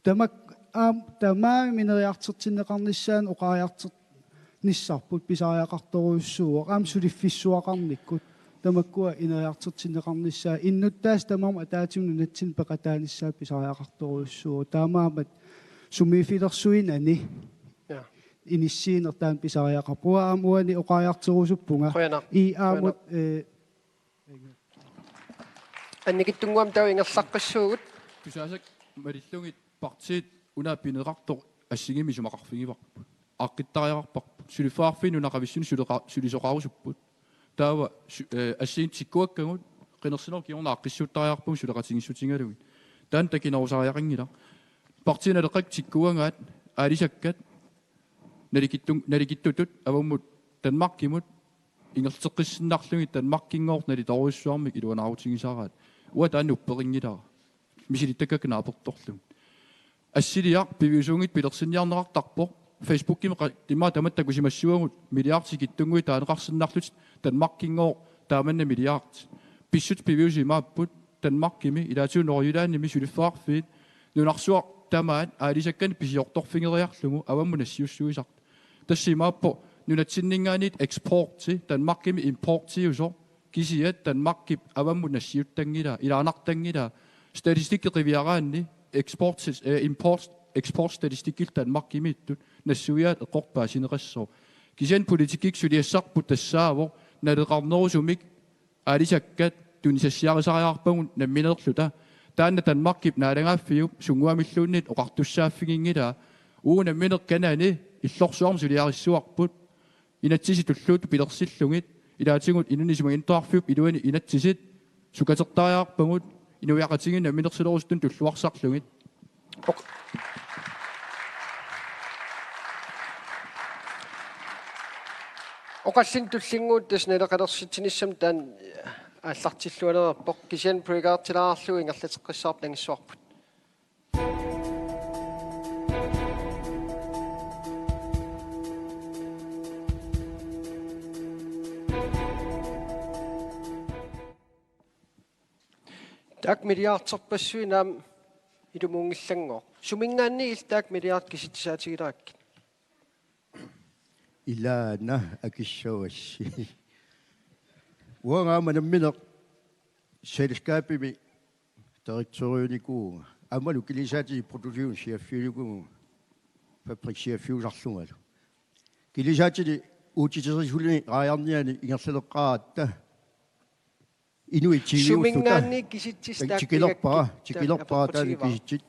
Tamak-, aamma tamaasa ineriartortinneqarnissaanut oqariartornissarput pisariaqartorujussuuvoq. Aamma suliffissuaqarnikkut. Tamakkua ineriartortinneqarnissaat. Innuttaasut tamarmik ataatsimut nunatsinni peqataanissaat pisariaqartorujussuuvoq. Taamaammat sumiiffilersuinani. Ja. Inissiineq taanna pisariaqarpoq. Uanga aamma uani oqariartorusuppunga. Qujanaq. I aamma, qujanaq, eh, Annikitsunnguamik taava ingerlaqqissuugut. Tusaasaq malillugit partiit una pineqartoq assigiimmik isumaqarfigivarput. Aaqqittariaqarparput. Suliffeqarfiit nunaqavissunik suleqa-, sulisoqarusupput. Taava su-, eh, assigiinngitsut tikkuakkagut qinersinerup kingorna aaqqissuuttariaqarpugut suleqatigiissutigalugit. Taanna takinerusariaqanngilaq. Partiit naleqqakkut tikkuagaat aalisakkat nalikittun-, nalikittutut avammut Danmarkimut ingerlateqqissinnarlugit Danmarkinngooq nalitorujussuarmik iluanaarutigisaraat. Uanga taanna upperinngilara. Misilittakkakka naapertorlugit. Assiliaq piviusuunngitsoq pilersinniarneqartarpoq. Facebookimi qa-, immaqa tamatta takusimassavagut milliardit tikittunnguit taaneqarsinnarlutik Danmarkinngooq taamanna milliard. Pissutsit piviusut imaapput Danmarkimi ilaatigut Nordjyllandimi suliffeqarfiit nunarsuaq tamaat aalisakkanik pisiortorfigeriarlugu avammut nassiussuisartut. Tassa imaappoq nunatsinninngaanniit eksporti Danmarkimi importiusoq kisiat Danmarkip avammut nassiuttanngilaa, ilaanartanngilaa. Statistikki qiviaraanni eksport, eh, import, eksportstatistikkillu Danmarkimiittut nassuiaat eqqortoq paasineqassaaq. Kisianni politikkikkut suliassarput tassaavoq naleqarnerusumik aalisakkat tunisassiarisariaqarpagut nammineerluta. Taanna Danmarkip naalagaaffiup sunnguamilluunniit oqartussaaffiginngilaa. Uagut nammineq kanani illorsuarmi suliarissavarput. Inatsisit tulluuttut pilersillugit. Ilaatigut inunnik isumaginnittoqarfiup iluani inatsisit sukatertariaqarpagut inuiaqatigiinnut namminersilerusuttunut tulluarsarlugit. Oq-, oqallinneq tullinnguuttoq tassa naleqalersitsinissamut taanna aallartillualerpoq, kisianni breakertilaarlugu ingerlateqqissaarput nangissuarput. Taakku milliarderpassuit aamma ilumuunngillanngooq. Suminngaanniit illit taakku milliardit kisitsisaatigilerakku? Ilaana akissavassi. Uanga aamma nammineq selskabimi direktørinikuuvunga. Aammalu kilisaatinik produktionscheffiunikuuvunga. Fabrikscheffiusarlungalu. Kilisaatinik uutiterisunik raajarnianik ingerlaleqqaaratta. Inuit tyviulluta. Suminngaanniit kisitsisit taakku tikilerpara, tikilerpara taanna kisitsit.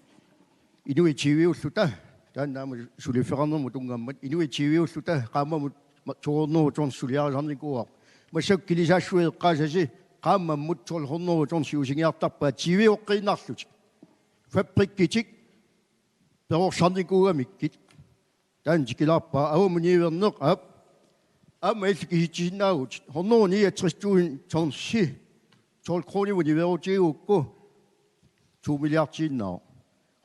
Inuit tyviulluta, taanna aamma suliffeqarnermut tunngammat, inuit tyviulluta qaammammut ma-, to hundrede tonsit suliarisarnikuuarput. Massakkut kilisaassuit eqqaasasi qaammammut tolv hundrede tonsit siusinniartarpaat tyvioqqiinnarlutik. Fabrikkitik perorsarnikuugamikkit. Taanna tikilaarpara, avammut niuerneq, aap. Aamma illit kisitsisinnaavutit. Hundrede niogtres tusind tonsi. Tolv kroner niuerutigigukku. To milliardiinnaavoq.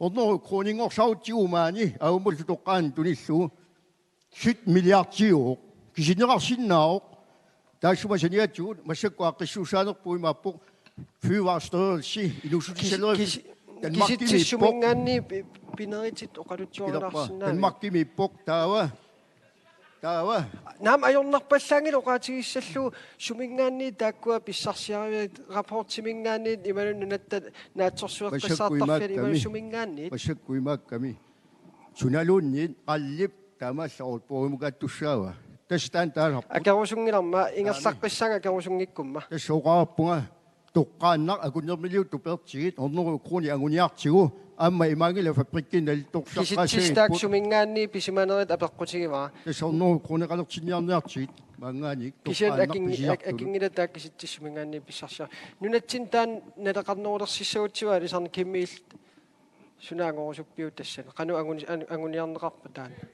Hundrede kroninngorsarutsigu maani, avammullu toqqaannaq tunillugu. Sytten milliardiuvoq. Kisineqarsinnaavoq. Taassuma saniatigut massakkut aaqqissuussaanerput imaappoq Fødevarestyrelsi inuussutissaleriffik. Kis-, kis-, Danmarkimiippoq. Kisitsissuminngaanniit pi-, pineritit oqaluttuarilaarsinnaaviuk? Kilerpa. Danmarkimiippoq taava. Taava. Naamik, ajornarpallaanngilaq oqaatigissallugu suminngaanniit taakkua pissarsiariviat, rapportiminngaanniit imaluunniit nunatta naatsorsueqqissaartarfiat imaluunniit suminngaanniit. Massakkut imaakkami. Sunaluunniit qallip taamaallaat orpoimukaattussaava. Tassa taanna taasarput. Akerusunngilarma, ingerlaqqissaanga akerusunngikkumma. Tassa oqarpunga toqqaannaq akunnermiliuttut peertigit hundrede kroner anguniartigu aamma imaanngilaq fabrikkinik nalittorsaqqaassagipput. Kisitsisitaakka suminngaanniit pisimanerit apeqqutigivara. Tassa hundrede kroneqalertinniarniartigit maanngaanniit. Kisianni toqqaannaq akin-, pisiartunut. Ak-, akinngilaq taakku kisitsissuminngaanniit pissarsiaq. Nunatsinni taanna naleqarnerulersimagutsigu aalisarneq, Kimmi, illit suna angorusuppiuk tassani? Qanoq anguni-, an-, anguniarneqarpa taanna?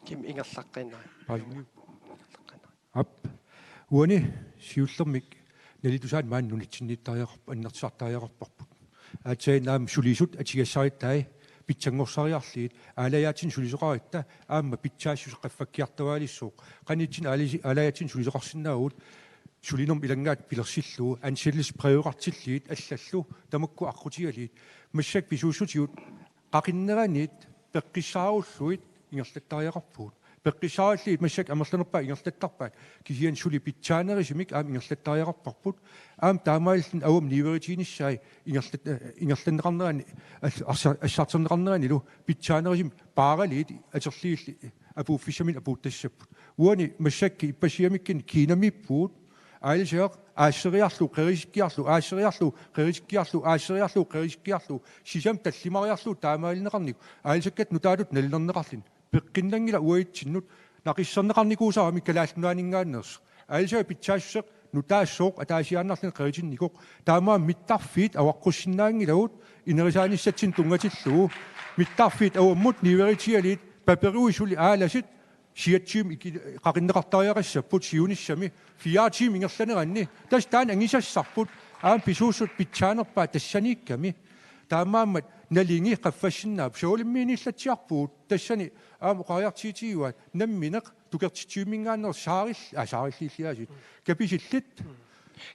Kimmi, ingerlaqqiinnaruk. Paasinngiuk? Ingerlaqqiinnaruk. Aap. Uani siullermik nalitusaani maani nunatsinniittariaqarp-, annertusartariaqarparput. Aatsaat aamma sulisut atugassarittai pitsanngorsariarlugit, aalajaatsinnut sulisoqaratta aamma pitsaassuseq qaffakkiartuaalissooq. Qanittunik aalasi-, aalajaatsinnut sulisoqarsinnaavugut, sulinermut ilanngaata pilersillugu, ansættelsesbrevit qaqillugit allallu, tamakku aqqutigalugit. Massakkut pisuussutigut qaqinneranit peqqissaarullugit ingerlattariaqarpugut. Peqqissaarillugit massakkut amerlanerpaat ingerlattarpaat. Kisianni suli pitsaanerusumik aamma ingerlattariaqarparput. Aamma taamaalilluni avammut niueritiginissaat ingerlat-, eh, ingerlanneqarnerani, al-, arsa-, assarterneqarneranilu pitsaanerusumik paaraliit atorlugillu apuuffissaminnik apuuttassapput. Uani massakkut ippassagamikkuni Kinamiippugut, aalisagaq aasseriarlugu qerisikkiarlugu, aasseriarlugu qerisikkiarlugu, aasseriarlugu qerisikkiarlugu, sisamat tallimariarlugit taamaalineqarnikut, aalisakkat nutaatut nalilerneqarluni. Peqqinnanngilaq uatsinnut, naqisserneqarnikuusarami Kalaallit Nunaanninngaanneersoq. Aalisagaq pitsaassuseq nutaassooq ataasiaannarluni qeritinnikoq. Taamaammat mittarfiit avaqqussinnaanngilagut inerisaanissatsinnik tunngatillugu. Mittarfiit avammut niueritigalugit, paperuit suli aalasit, siatsium iki-, qaqinneqartariaqassapput siunissami, fire timer ingerlaneranni. Tassa taanna angisassarput, aamma pisuussut pitsaanerpaat tassaniikkami. Taamaammat nalingi qaffassinnaapput, soorunamiinniillatsiarpugut, tassani aamma oqariartuutigivaat, nammineq tukertitsivimminngaanneersoq saaril-, aa, saarillilliaasiit. Kapisillit.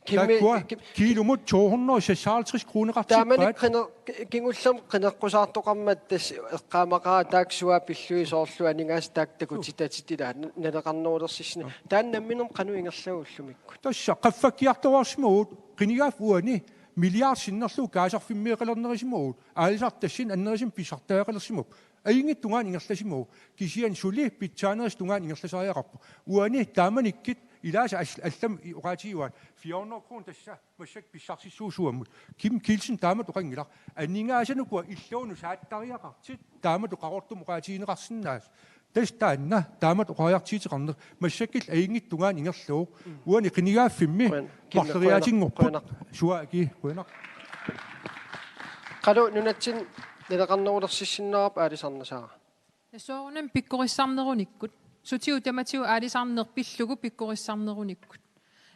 Kimmi, taakkua Kim-, kiilumut to hundrede seksoghalvtreds kroneqartippaat. Taamani qine-, ki-, kingullermik qineqqusaartoqarmat tassa eqqaamaqaara taakku suaat pillugit soorlu aningaasat taakku takutitatit ilaa n-, naleqarnerulersissinni. Aa. Taanna nammineq qanoq ingerlavoq ullumikkut? Tassa qaffakkiartuaarsimavugut, qinigaaffik uani milliard sinnerlugu kaasarfimmeeqalernerusimavugut, aalisartut tassani annerusumik pissartariaqalersimapput. Ajunngitsungaani ingerlasimavoq, kisianni suli pitsaanerusut tungaanut ingerlasariaqarpoq. Uani taamanikkut ilaasa all-, allamik i-, oqaatigivaat fire hundrede kroner tassa massakkut pissarsissuusuummut. Kim Kielsen taamatut oqanngilaq. Aningaasanukua illuunut saattariaqartut taamatut Qaqortumi oqaatigineqarsinnaasoq. Tassa taanna taamatut oqariartuuteqarneq. Massakkut ajunngitsungaani ingerlavoq. Mm. Uani qinigaaffimmi. Qujan-, Kim, marloriaatinngorput. Qujanaq. Suaaki, qujanaq. Qanoq nunatsinni naleqarnerulersissinnaavarput aalisarneq, Sara? Soorunami pikkorissarnerunikkut. Sutigut tamatigut aalisarneq pillugu pikkorissarnerunikkut.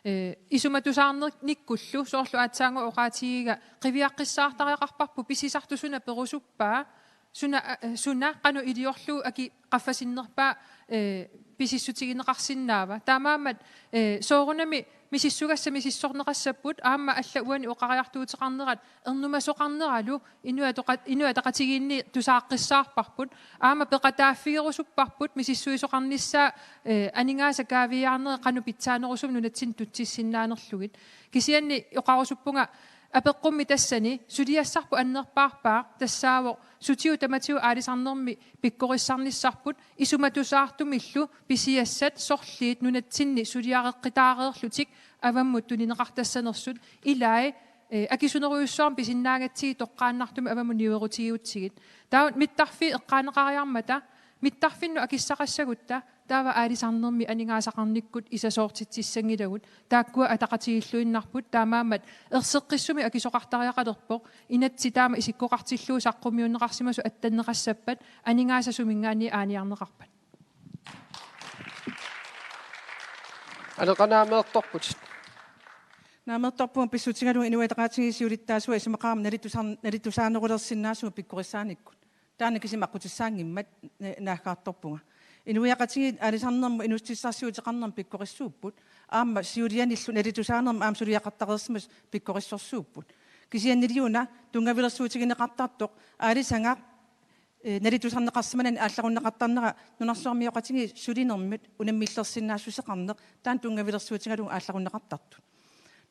Ee, isumatusaarnernikkullu soorlu aatsaannguaq oqaatigiga qiviaqqissaartariaqarparput pisisartut suna perusuppaa, suna, a-, suna qanoq iliorlugu aki qaffasinnerpaa, ee, pisissutigineqarsinnaava. Taamaammat, ee, soorunami misissugassat misissorneqassapput, aamma allat uani oqariartuuteqarnerat ernumasoqarneralu Inuit Atoqa-, Inuit Ataqatigiinni tusaaqqissaarparput, aamma peqataaffigerusupparput misissuisoqarnissaa, ee, aningaasat kaaviiaarnerat qanoq pitsaanerusumik nunatsinni tutsissinnaanerlugit. Kisianni oqarusuppunga apeqqummik tassani suliassarput annerpaarpaaq tassaavoq sutigut tamatigut aalisarnermi pikkorissarnissarput isumatusaartumillu pisiassat sorliit nunatsinni suliareqqitaareerlutik avammut tunineqartassanersut, ilai, ee, akisunerujussuarmik pisinnaagatsigit toqqaannartumik avammut niuerutigigutsigit. Taava mittarfiit eqqaaneqariarmata, mittarfinnut akissaqassagutta Taava aalisarnermi aningaasaqarnikkut isasoortitsissanngilagut, taakkua ataqatigiilluinnarput, taamaammat erseqqissumik akisoqartariaqalerpoq, inatsit taama isikkoqartillugu saqqummiunneqarsimasut attanneqassappat, aningaasat suminngaanniit aaniarneqarpat. Aleqa, naameertorputit. Naameertorpunga pissutigalugu Inuit Ataqatigiit siulittaasuat isumaqarami nalitusar-, nalitusaanerulersinnaasugut pikkorissaanikkut. Taanna kisimi aqqutissaanngimmat na-, naaggaartorpunga. Inuiaqatigiit aalisarnermut inuussutissarsiuteqarnermut pikkorissuupput. Aamma siulianillu nalitusaanermut aamma suliaqartareersimasut pikkorissorsuupput. Kisianniliuna tunngavilersuutigineqartartoq aalisagaq, eh, nalitusarneqarsimanani aallarunneqartarnera nunarsuarmioqatigiit sulinermut unammillersinnaassuseqarneq, taanna tunngavilersuutigalugu aallarunneqartartut.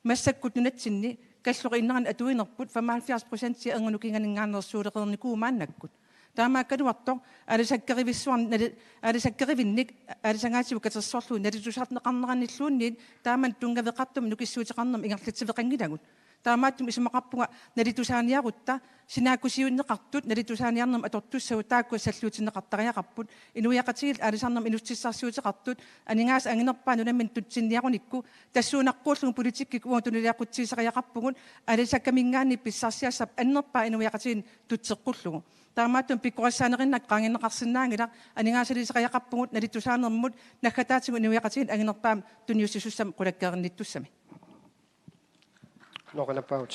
Massakkut nunatsinni kalloqinnerani atuinerput femoghalvfjerds procent erngup nukinganinngaanneersuulereernikuuvoq maannakkut. Taamaakkaluartoq aalisakkerivissuarn-, nali-, aalisakkeruvinnik aalisagaatigut katersorlugu nalitusarneqarneranilluunniit taamani tunngaveqartumik nukissuuteqarnermik ingerlatsiveqanngilagut. Taamaattumik isumaqarpunga nalitusaaniarutta sinaakkusiunneqartut nalitusaaniarnermut atortussagut taakku salluutinneqartariaqarput. Inuiaqatigiit aalisarnermut inuussutissarsiuteqartut aningaasat anginerpaat nunamminnut tutsinniarunikku tassuunaqquullugu politikkikkut uagut tunuliaqqutsigisariaqarpugut aalisakkamingaanniit pissarsiassap annerpaaq inuiaqatigiinnut tutseqqullugu. Taamaattumik pikkorissaanerinnaq qaangiunneqarsinnaanngilaq, aningaasaliisariaqarpugut nalitusaanermut naggataatigut inuiaqatigiit anginerpaamik tunniussisussamik qulakkeerinnittussami. Noqinappaavut.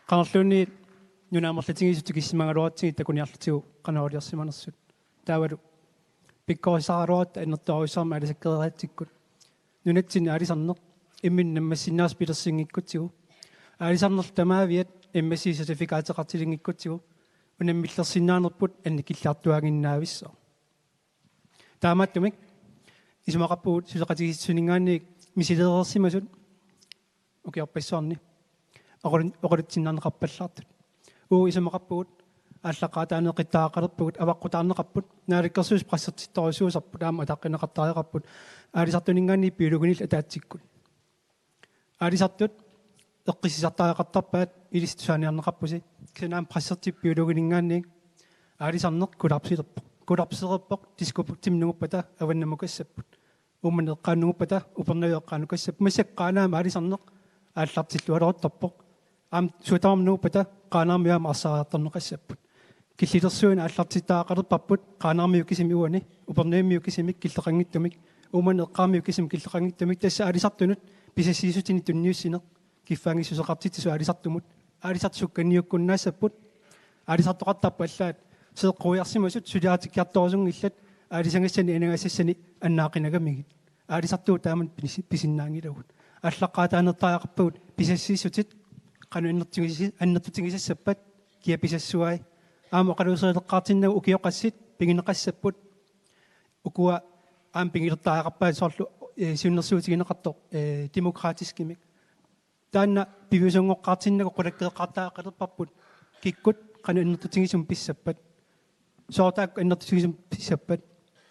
Qanorluunniit nunat amerlatigisut tikissimagaluaratsigit takuniarlutigu qanoq iliorsimanersut. Taavalu pikkorissaraluaratta annertoorujussuarmik aalisakkereeratsikkut. Nunatsinni aalisarneq imminut nammassinnaasut pilersinngikkutsigu. Aalisarnerlu tamaaviat M S C-certificateqartilinngikkutsigit unammillersinnaanerput annikilliartuaannginnavissoq. Taamaattumik isumaqarpugut suleqatigiissitsisuninngaanniit misileereersimasut ukiorpassuarni oqalun-, oqalutsinnaarneqarpallaartut. Uagut isumaqarpugut aallaqqaataaniiqqittariaqalerpugut, avaqqutaarneqarput, naalakkersuisut pressertittorujussuusarput aamma ataqqinneqartariaqarput aalisartuninngaanniit biologinillu ataatsikkut. Aalisartut eqqissisartariaqartarpaat, ilissi tusaaniarneqarpusi. Kisianni aamma pressertippoq biologininngaanniit. Aalisarneq kollapsilerpoq. Kollapsilerpoq Diskobugtimi nunguppata avannamukassapput. Uummannaq eqqaanut nunguppata Upernaviup eqqaanukassapput. Massakkut Qaanaami aalisarneq aallartillualeruttorpoq. Aamma Suut Tamarmik nunguppata Qaanaarmiut aamma arsaariartorneqassapput. Killilersuineq aallartittariaqalerparput Qaanaarmiut kisimik uani, Upernavimmiut kisimik killeqanngitsumik, Uummannaq eqqaarmiut kisimik killeqanngitsumik, tassa aalisartunut pisassiissutinik tunniussineq, kiffaanngissuseqartitsisut aalisartumut, aalisartut sukkanniukkunnaassapput, aalisartoqartarput allaat seeqquiarsimasut suliatikkiartorusunngillat, aalisagassanik aningaasassanik annaaqqinagamigit. Aalisartuut taamani pisi-, pisinnaanngilagut. Aallaqqaataaniittariaqarpagut pisassiissutit qanoq annertugisi-, annertutigisassappat, kia pisassuai. Aamma oqaluuserileqqaartinnagu ukioqassit pigineqassapput. Ukua aamma pigilertariaqarpaat soorlu, eh, siunnersuutigineqartoq, eh, demokratiskimik. Taanna piviusunngoqqaartinnagu qulakkeeqqaartariaqalerparput kikkut qanoq annertutigisumik pissappat. Sooq taakku annertutigisumik pissappat?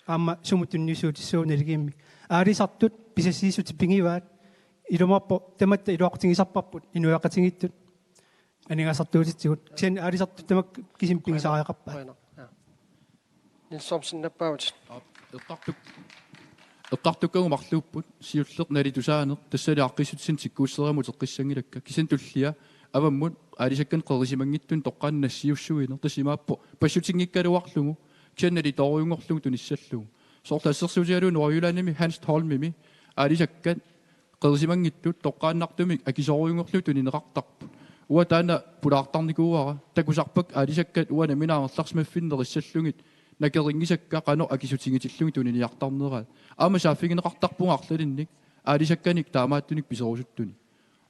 Aamma sumut tunniussuutissagunik naligiimmik. Aalisartut pisassiissutit pigivaat. Ilumoorpoq tamatta iluaqutigisarparput inuiaqatigiittut aningaasartuutitsigut. Kisianni aalisartut tamakku kisimik pigisariaqarpaat. Qujanaq. Ja. Niels Thomsen, nappaavutit. Aap, eqqartuk-, eqqartukkagut marluupput, siulleq nalitusaaneq, tassali aaqqissutissanik tikkuusseriarmut uteqqissanngilakka. Kisianni tullia avammut aalisakkanik qerisimanngitsunik toqqaannaq nassiussuineq, tassa imaappoq passutinngikkaluarlugu, kisianni nalitoorujunngorlugu tunissallugu. Soorlu assersuutigalugu Nordjyllandimi Hanstholmimi aalisakkat qerisimanngitsut toqqaannartumik akisoorujunngorlugit tunineqartarput. Uanga taanna pulaartarnikuuara, takusarpakka aalisakkat uanga nammineq angerlarsimaffinni nerissallugit nakerinngisakka qanoq akisutigitillugit tuniniartarneraat. Aamma saaffigineqartarpunga arlalinnik aalisakkanik taamaattunik piserusuttunik.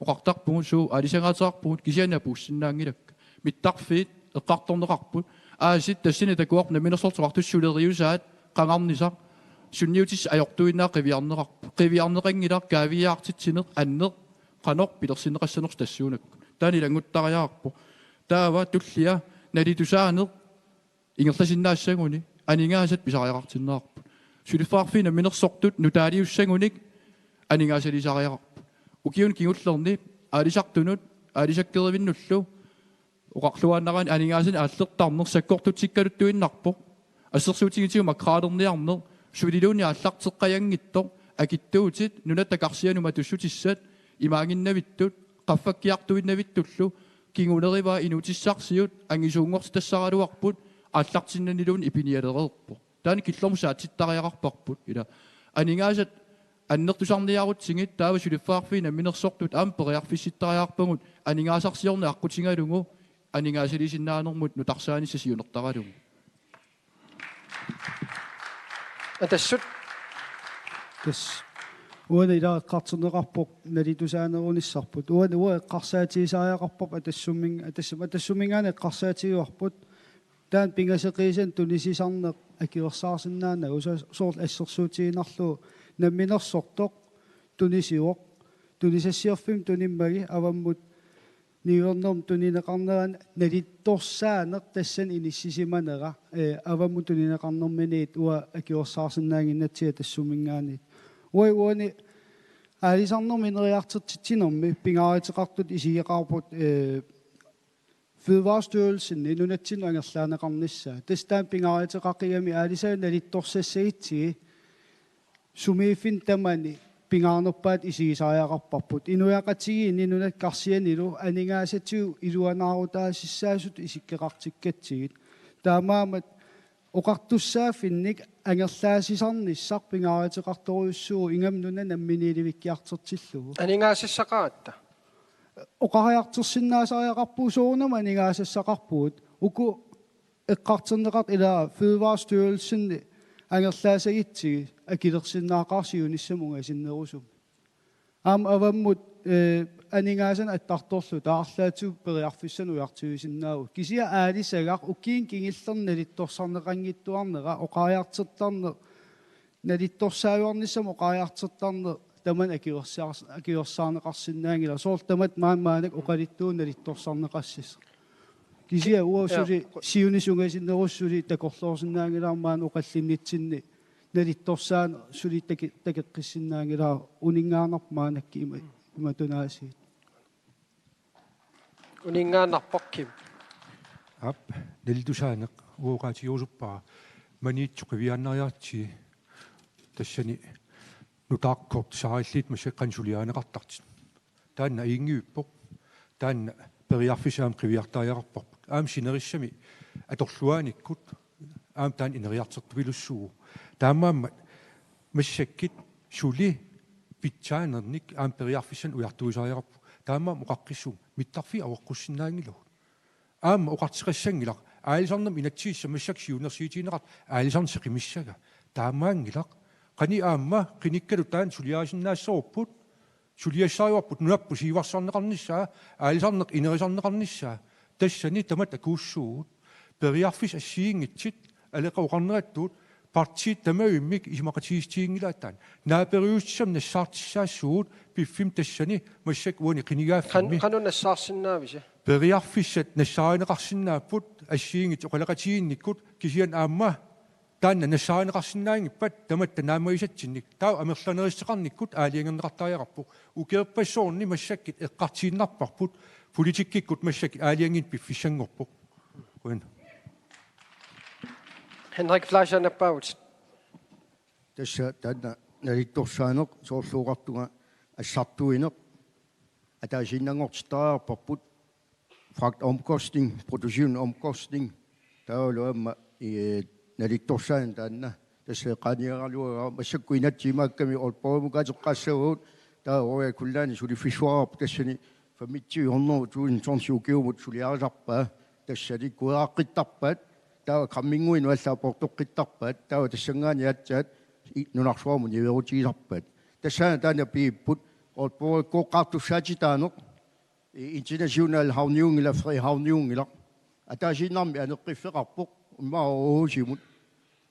Oqartarpugut suut aalisagaateqarpugut, kisianni apuussinnaanngilakka. Mittarfiit eqqartorneqarput. Aasiit tassani takuarput namminersorlutik oqartussat suleriusaat qangarnisaq, sunniutissat ajortuinnaat qiviarneqarput. Qiviarneqanngilaq kaaviiaartitsineq, anneq, qanoq pilersinneqassanersoq tassuunakkut. Taanna ilannguttariaqarpoq. Taava tullia nalitusaaneq ingerlasinnaassaguni aningaasat pisariaqartinneqarput. Suliffeqarfiit namminersortut nutaaliussagunik aningaasaliisariaqarput. Ukiuni kingullerni aalisartunut, aalisakkerivinnullu oqarluaannaraanni aningaasanik aallertarneq sakkortutsikkaluttuinnarpoq. Assersuutigisagut makraalerniarneq, Suliluunniit aallarteqqajanngitsoq akitsuutit nunatta karsianut matussutissat imaanginnavittut qaffakkiartuinnavittullu kingunerivaa inuutissarsiut angisuunngortitassaraluarput aallartinnaniluunniit ipinialereerpoq. Taanna killormut saatsittariaqarparput ila. Aningaasat annertusarniarutsigit taava suliffeqarfiit namminersortut aamma periarfissittariaqarpagut aningaasarsiorneq aqqutigalugu aningaasaliisinnaanermut nutarsaanissaq siunertaralugu. Atassut. Tassa uani ilaa eqqartorneqarpoq nalitusaanerunissarput. Uani uanga eqqarsaatigisariaqarparput Atassummi-, Atassum-, Atassuminngaanniit eqqarsaatigaarput. Taanna pingaseqiisanik tunisisarneq akuersaarsinnaanagu, so-, soorlu assersuutigiinnarlugu namminersortoq tunisivoq. Tunisassiorfimmut tunimmagit avammut niuernermut tunineqarnerani nalittorsaaneq tassani inissisimanera, ee, avammut tunineqarnerminiit uanga akuersaarsinnaannginnatsigu Atassuminngaanniit. Uanga uani aalisarnermut ineriartortitsinermi pingaaruteqartutut isigeqaarput, ee, Fødevarestyrelsen nunatsinnut angerlaaneqarnissaa. Tassa taanna pingaaruteqaqigami aalisagaq nalittorsassagutsigit sumiiffinni tamani pingaarnerpaatut isigisariaqarparput. Inuiaqatigiinni nunatta karsianilu aningaasatigut iluanaarutaasissaasutut isikkoqartikkatsigit. Taamaammat oqartussaaffinnik angerlaasisarnissaq pingaaruteqartorujussuuvoq ingammik nuna namminiilivikkiartortillugu. Aningaasassaqaratta. Oqariartorsinnaasariaqarpugut soorunami aningaasassaqarpugut. Uku eqqartorneqartut ilaa Fødevarestyrelsen angerlaasagutsigit akilersinnaaqaaq siunissami ungasinnerusumik. Aamma avammut, ee, aningaasanik attartorluta arlaatigut periarfissanik ujartuisinnaavugut. Kisianni aalisagaq ukiuni kingullerni nalittorsarneqanngitsuarnera oqariartortarneq nalittorsaajuarnissamut oqariartortarneq tamanna akuersaars-, akuersaarneqarsinnaanngilaq. Soorlu tamatta maani maannakkut oqaluttuuvoq nalittorsarneqassasoq. Kisianni uagut suli siunissami ungasinnerusoq suli takorloorsinnaanngilara maani oqallinnitsinni nalittorsaaneq suli take-, takoqqissinnaanngilara uninngaannarpoq maannakkut ima-, imatunaasiit. Uninngaannarpoq Kim. Aap, nalitusaaneq uagut oqaatigerusuppara Maniitsoq qiviaannariartigu tassani nutaarkort saarillutik massakkut qanoq suliarineqartartut. Taanna ajunngivippoq. Taanna periarfissaq aamma qiviartariaqarparput. Aamma sinerissami atorluaanikkut aamma taanna ineriartortupilussuuvoq. Taamaammat massakkut suli pitsaanernik aamma periarfissanik ujartuisariaqarpugut. Taamaammat oqaqqissuunga mittarfiit avuqqussinnaanngilagut. Aamma oqartoqassanngilaq aalisarnermut inatsisissaq massakkut siunnersuutigineqartoq aalisarneq seqimissagaa. Taamaanngilaq. Qanoq aamma qinikkalu taanna suliarisinnaassavarput, suliassarivarput nunarput siuarsarneqarnissaa, aalisarneq inerisarneqarnissaa. Tassani tamatta akuussuugut. Periarfissat assigiinngitsut, aleqa oqarnerattuut, partiit tamavimmik isumaqatigiissutiginngilaat taanna. Naaperiussutissamik nassaartissaassuugut piffissami tassani massakkut uani qinigaaffimmi. Qan-, qanoq nassaarsinnaavisi? Periarfissat nassaarineqarsinnaapput assigiinngitsut oqaloqatigiinnikkut, kisianni aamma taanna nassaarineqarsinnaanngippat tamatta naammagisatsinnik. Taava amerlanerissuteqarnikkut aalajangerneqartariaqarpoq. Ukiorpassuarni massakkut eqqartuinnarparput, politikkikkut massakkut aalajanginnit piffissanngorpoq. Qujan. Henrik Fleischer, Nappaavutit. Tassa taanna nalittorsaaneq soorlu oqartunga assartuineq ataasiinnanngortittariaqarparput, fragtomkostning, produktionsomkostning, taavalu aamma, ee, nalittorsaaneq taanna tassa eqqaaniaraluarpara. Massakkut inatsit imaakkami Aalborgimukaateqqaassavagut, taava Royal Greenlandip suliffissuararput tassani femogtyve hundrede tusind tons ukiumut suliarisarpaa, tassani kueqqittarpaat, taava gramminnguit allaat poortoqqittarpaat, taava tassanngaanniit aatsaat i-, nunarsuarmut niuerutigisarpaat. Tassaana taanna pigipput, Aalborgikkoqqaartussaatitaaneq, i-, International Havneunionngilaq, Frederikshavneunionngilaq. Ataasiinnarmik aneqqiffeqarpoq, immaqa Aarhusimut.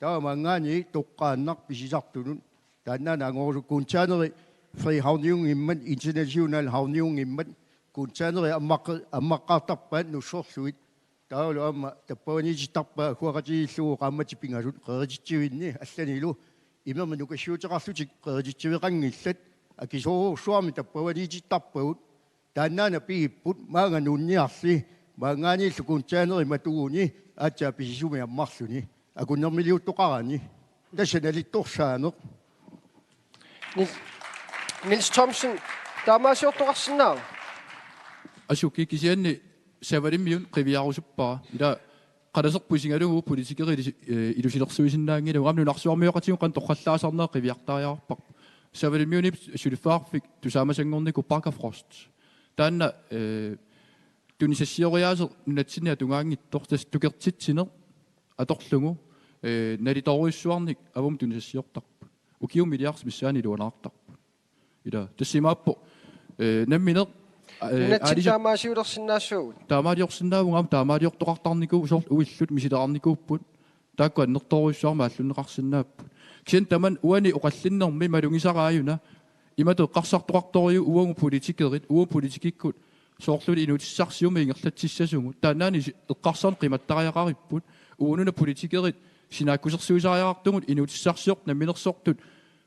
Taava maanngaanniit toqqaannaq pisisartunut. Taannaana angorusukkuuntaaneri Frederikshavneunionngimmat, International Havneunionngimmat, kuuntaaneri ammaqqi-, ammaqqaartarpaat nussorlugit. Taavalu aamma tappavaniitittarpaat agguaqatigiillugu qaammatit pingasut qerititsivinni allanilu imermik nukassiuteqarlutik qerititsiveqanngillat, akisoorujussuarmik tappavaniitittarpagut. Taannaana pigipput maanga nuunniarli, maanngaanniillu kuuntaaneri matuguni aatsaat pisisumik ammarluni akunnermiliuttoqarani. Tassa nalittorsaaneq. Nils, Nils Thomsen, taamaasiortoqarsinnaava? Asuki kisianni Savalimmiut qiviarusuppara. Ila qalaserput isigalugu politikerit ilusi-, eh, ilusilersuisinnaanngilagut. Aamma nunarsuarmioqatigut qanoq torrallaasarnerat qiviartariaqarparput. Savalimmiunip suliffeqarfik tusaamassanngornikuu Bakkafrost. Taanna, eh, tunisassioriaaseq nunatsinni atugaanngitsoq tassa tukertitsineq atorlugu, eh, nalitoorujussuarnik avammut tunisassiortarput. Ukiut milliardit missaanni iluanaartarput. Ila, tassa imaappoq, eh, nammineq, eh, Nunatsinni aalisa- taamaasiulersinnaassuugut. Taamaaliorsinnaavunga, aamma taamaaliortoqartarnikuuvoq, soorlu uillut misiliinnikuupput. Taakku annertoorujussuarmik aallunneqarsinnaapput. Kisianni tamanna uani oqallinnermi malugisaraajuna imatut eqqarsartoqartorujuuvoq uagut politikerit, uagut politikikkut soorluli inuutissarsiummik ingerlatsissasugut. Taannaani si-, eqqarsarneq qimattariaqaripput. Uununa politikerit sinaakkusersuisariaqartugut inuutissarsiortut namminersortut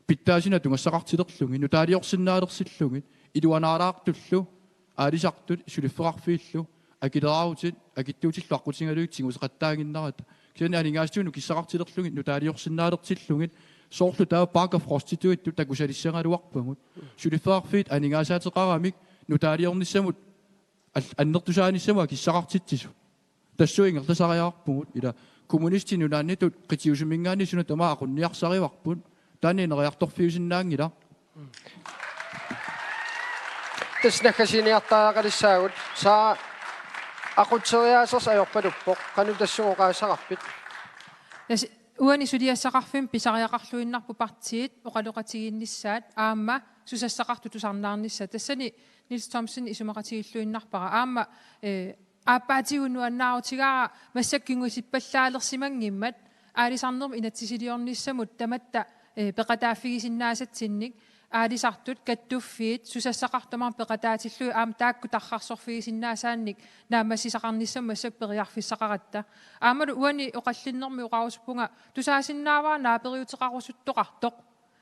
pitsaasut tunngasaqartilerlugit, nutaaliorsinnaalersillugit, iluanaalaartullu, aalisartut, suliffeqarfiillu, akileraarutit, akitsuutillu aqqutigalugit tiguseqattaaginnarata. Kisianni aningaasatigut nukissaqartilerlugit, nutaaliorsinnaalertillugit, soorlu taava Bakkafrostituittut takusalissagaluarpagut. Suliffeqarfiit aningaasaateqaramik nutaaliornissamut al-, annertusaanissamut akissaqartitsisut. Tassunga ingerlasariaqarpugut, ila kommunistit nunaannitut qitiusuminngaanniit suna tamaat aqunniarsarivarput. Taanna ineriartorfiusinnaanngilaq. Tassa naggasiiniartariaqalissaagut. Saara, aqutseriaasersi ajorpaluppoq. Qanoq tassunga oqaaseqarpit? Tassa uani suliassaqarfimmi pisariaqarluinnarput partiit oqaloqatigiinnissaat aamma susassaqartut tusarnaarnissaat. Tassani Nils Thomsen isumaqatigilluinnarpara. Aamma, eh, aappaatigut nuannaarutigaara massakkut kingusippallaalersimanngimmat aalisarnermut inatsisiliornissamut tamatta, eh, peqataaffigisinnaasatsinnik aalisartut, kattuffiit, susassaqartut aamma peqataatillugit aamma taakku tarrarsorfigisinnaasaannik naammassisaqarnissamut massakkut periarfissaqaratta. Aammalu uani oqallinnermi oqarusuppunga tusaasinnaavara naaperiuteqarusuttoqartoq.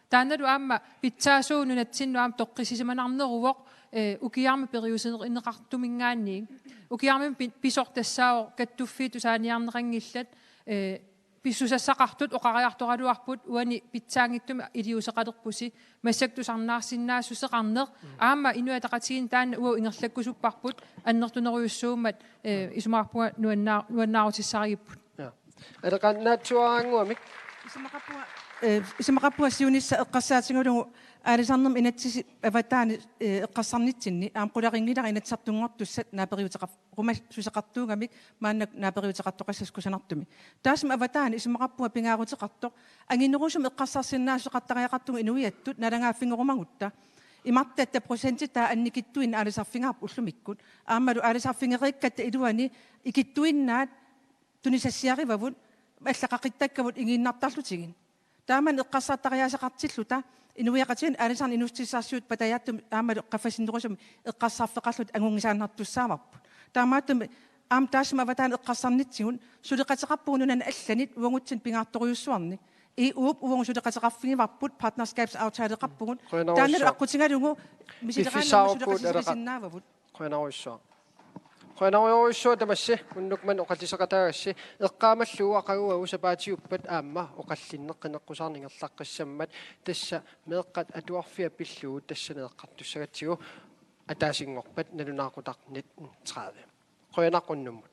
Taannalu aamma pitsaasuuvoq nunatsinnut aamma toqqissisimanarneruvoq, eh, ukiarmi periusineqartuminngaanniit. Ukiarmi pi-, pisoq tassaavoq kattuffiit tusaaniarneqanngillat, eh, pisusassaqartut oqariartoraluarput uani pitsaanngitsumik iliuuseqalerpusi massakkut tusarnaarsinnaassuseqarneq. Aamma Inuit Ataqatigiinni taanna uagut ingerlakkusupparput annertunerujussuummat, eh, isumaqarpunga nuannaa-, nuannaarutissarigipput. Ja. Aleqaaq naatsuaraannguamik. Isumaqarpunga, eh, isumaqarpunga siunissaq eqqarsaatigalugu aalisarnermut inatsisit avataani, eh, eqqarsarnitsinni aamma qularinngilara Inatsisartunngortussat naaperiuteqar-, qumassuseqartuugamik maannakkut naaperiuteqartoqassasoq kusanartumik. Taassuma avataani isumaqarpunga pingaaruteqartoq anginerusumik eqqarsarsinnaassuseqartariaqartugut inuiattut naalagaaffigerumagutta. Imartatta procentitaa annikitsuinnaq aalisarfigaarput ullumikkut. Aammalu aalisarfigereerikkatta iluani ikittuinnaat tunisassiarivavut, alla qaqittakkagut igiinnartarlutigit. Taamani eqqarsartariaaseqartilluta inuiaqatigiinni aalisarneq inuussutissarsiutit patajaatsumik aammalu qaffasinnerusumik eqqarsarfeqarlutik angunngisaannartussaavarput. Taamaattumik aamma taassuma avataani eqqarsarnitsigut suleqateqarpugut nunanit allanit uagutsinnut pingaartorujussuarnik. E U-p uagut suleqateqarfigivarput, partnerskabsaftaleqarpugut. Qujanarujussuaq. Taannalu aqqutigalugu misileraangamik piffissaarukkut suleqatigisinnaavavut. Qujanarujussuaq. Qujanarujussuaq tamassi unnuk manna oqalliseqataagassi. Eqqaamallugu aqagu uagut sapaatiuppat aamma oqallinneq qineqqusaarneq ingerlaqqissammat, tassa meeqqat atuarfia pillugu tassani eqqartussagatsigu ataasinngorpat nalunaaqutaq nitten tredive. Qujanaq unnummut.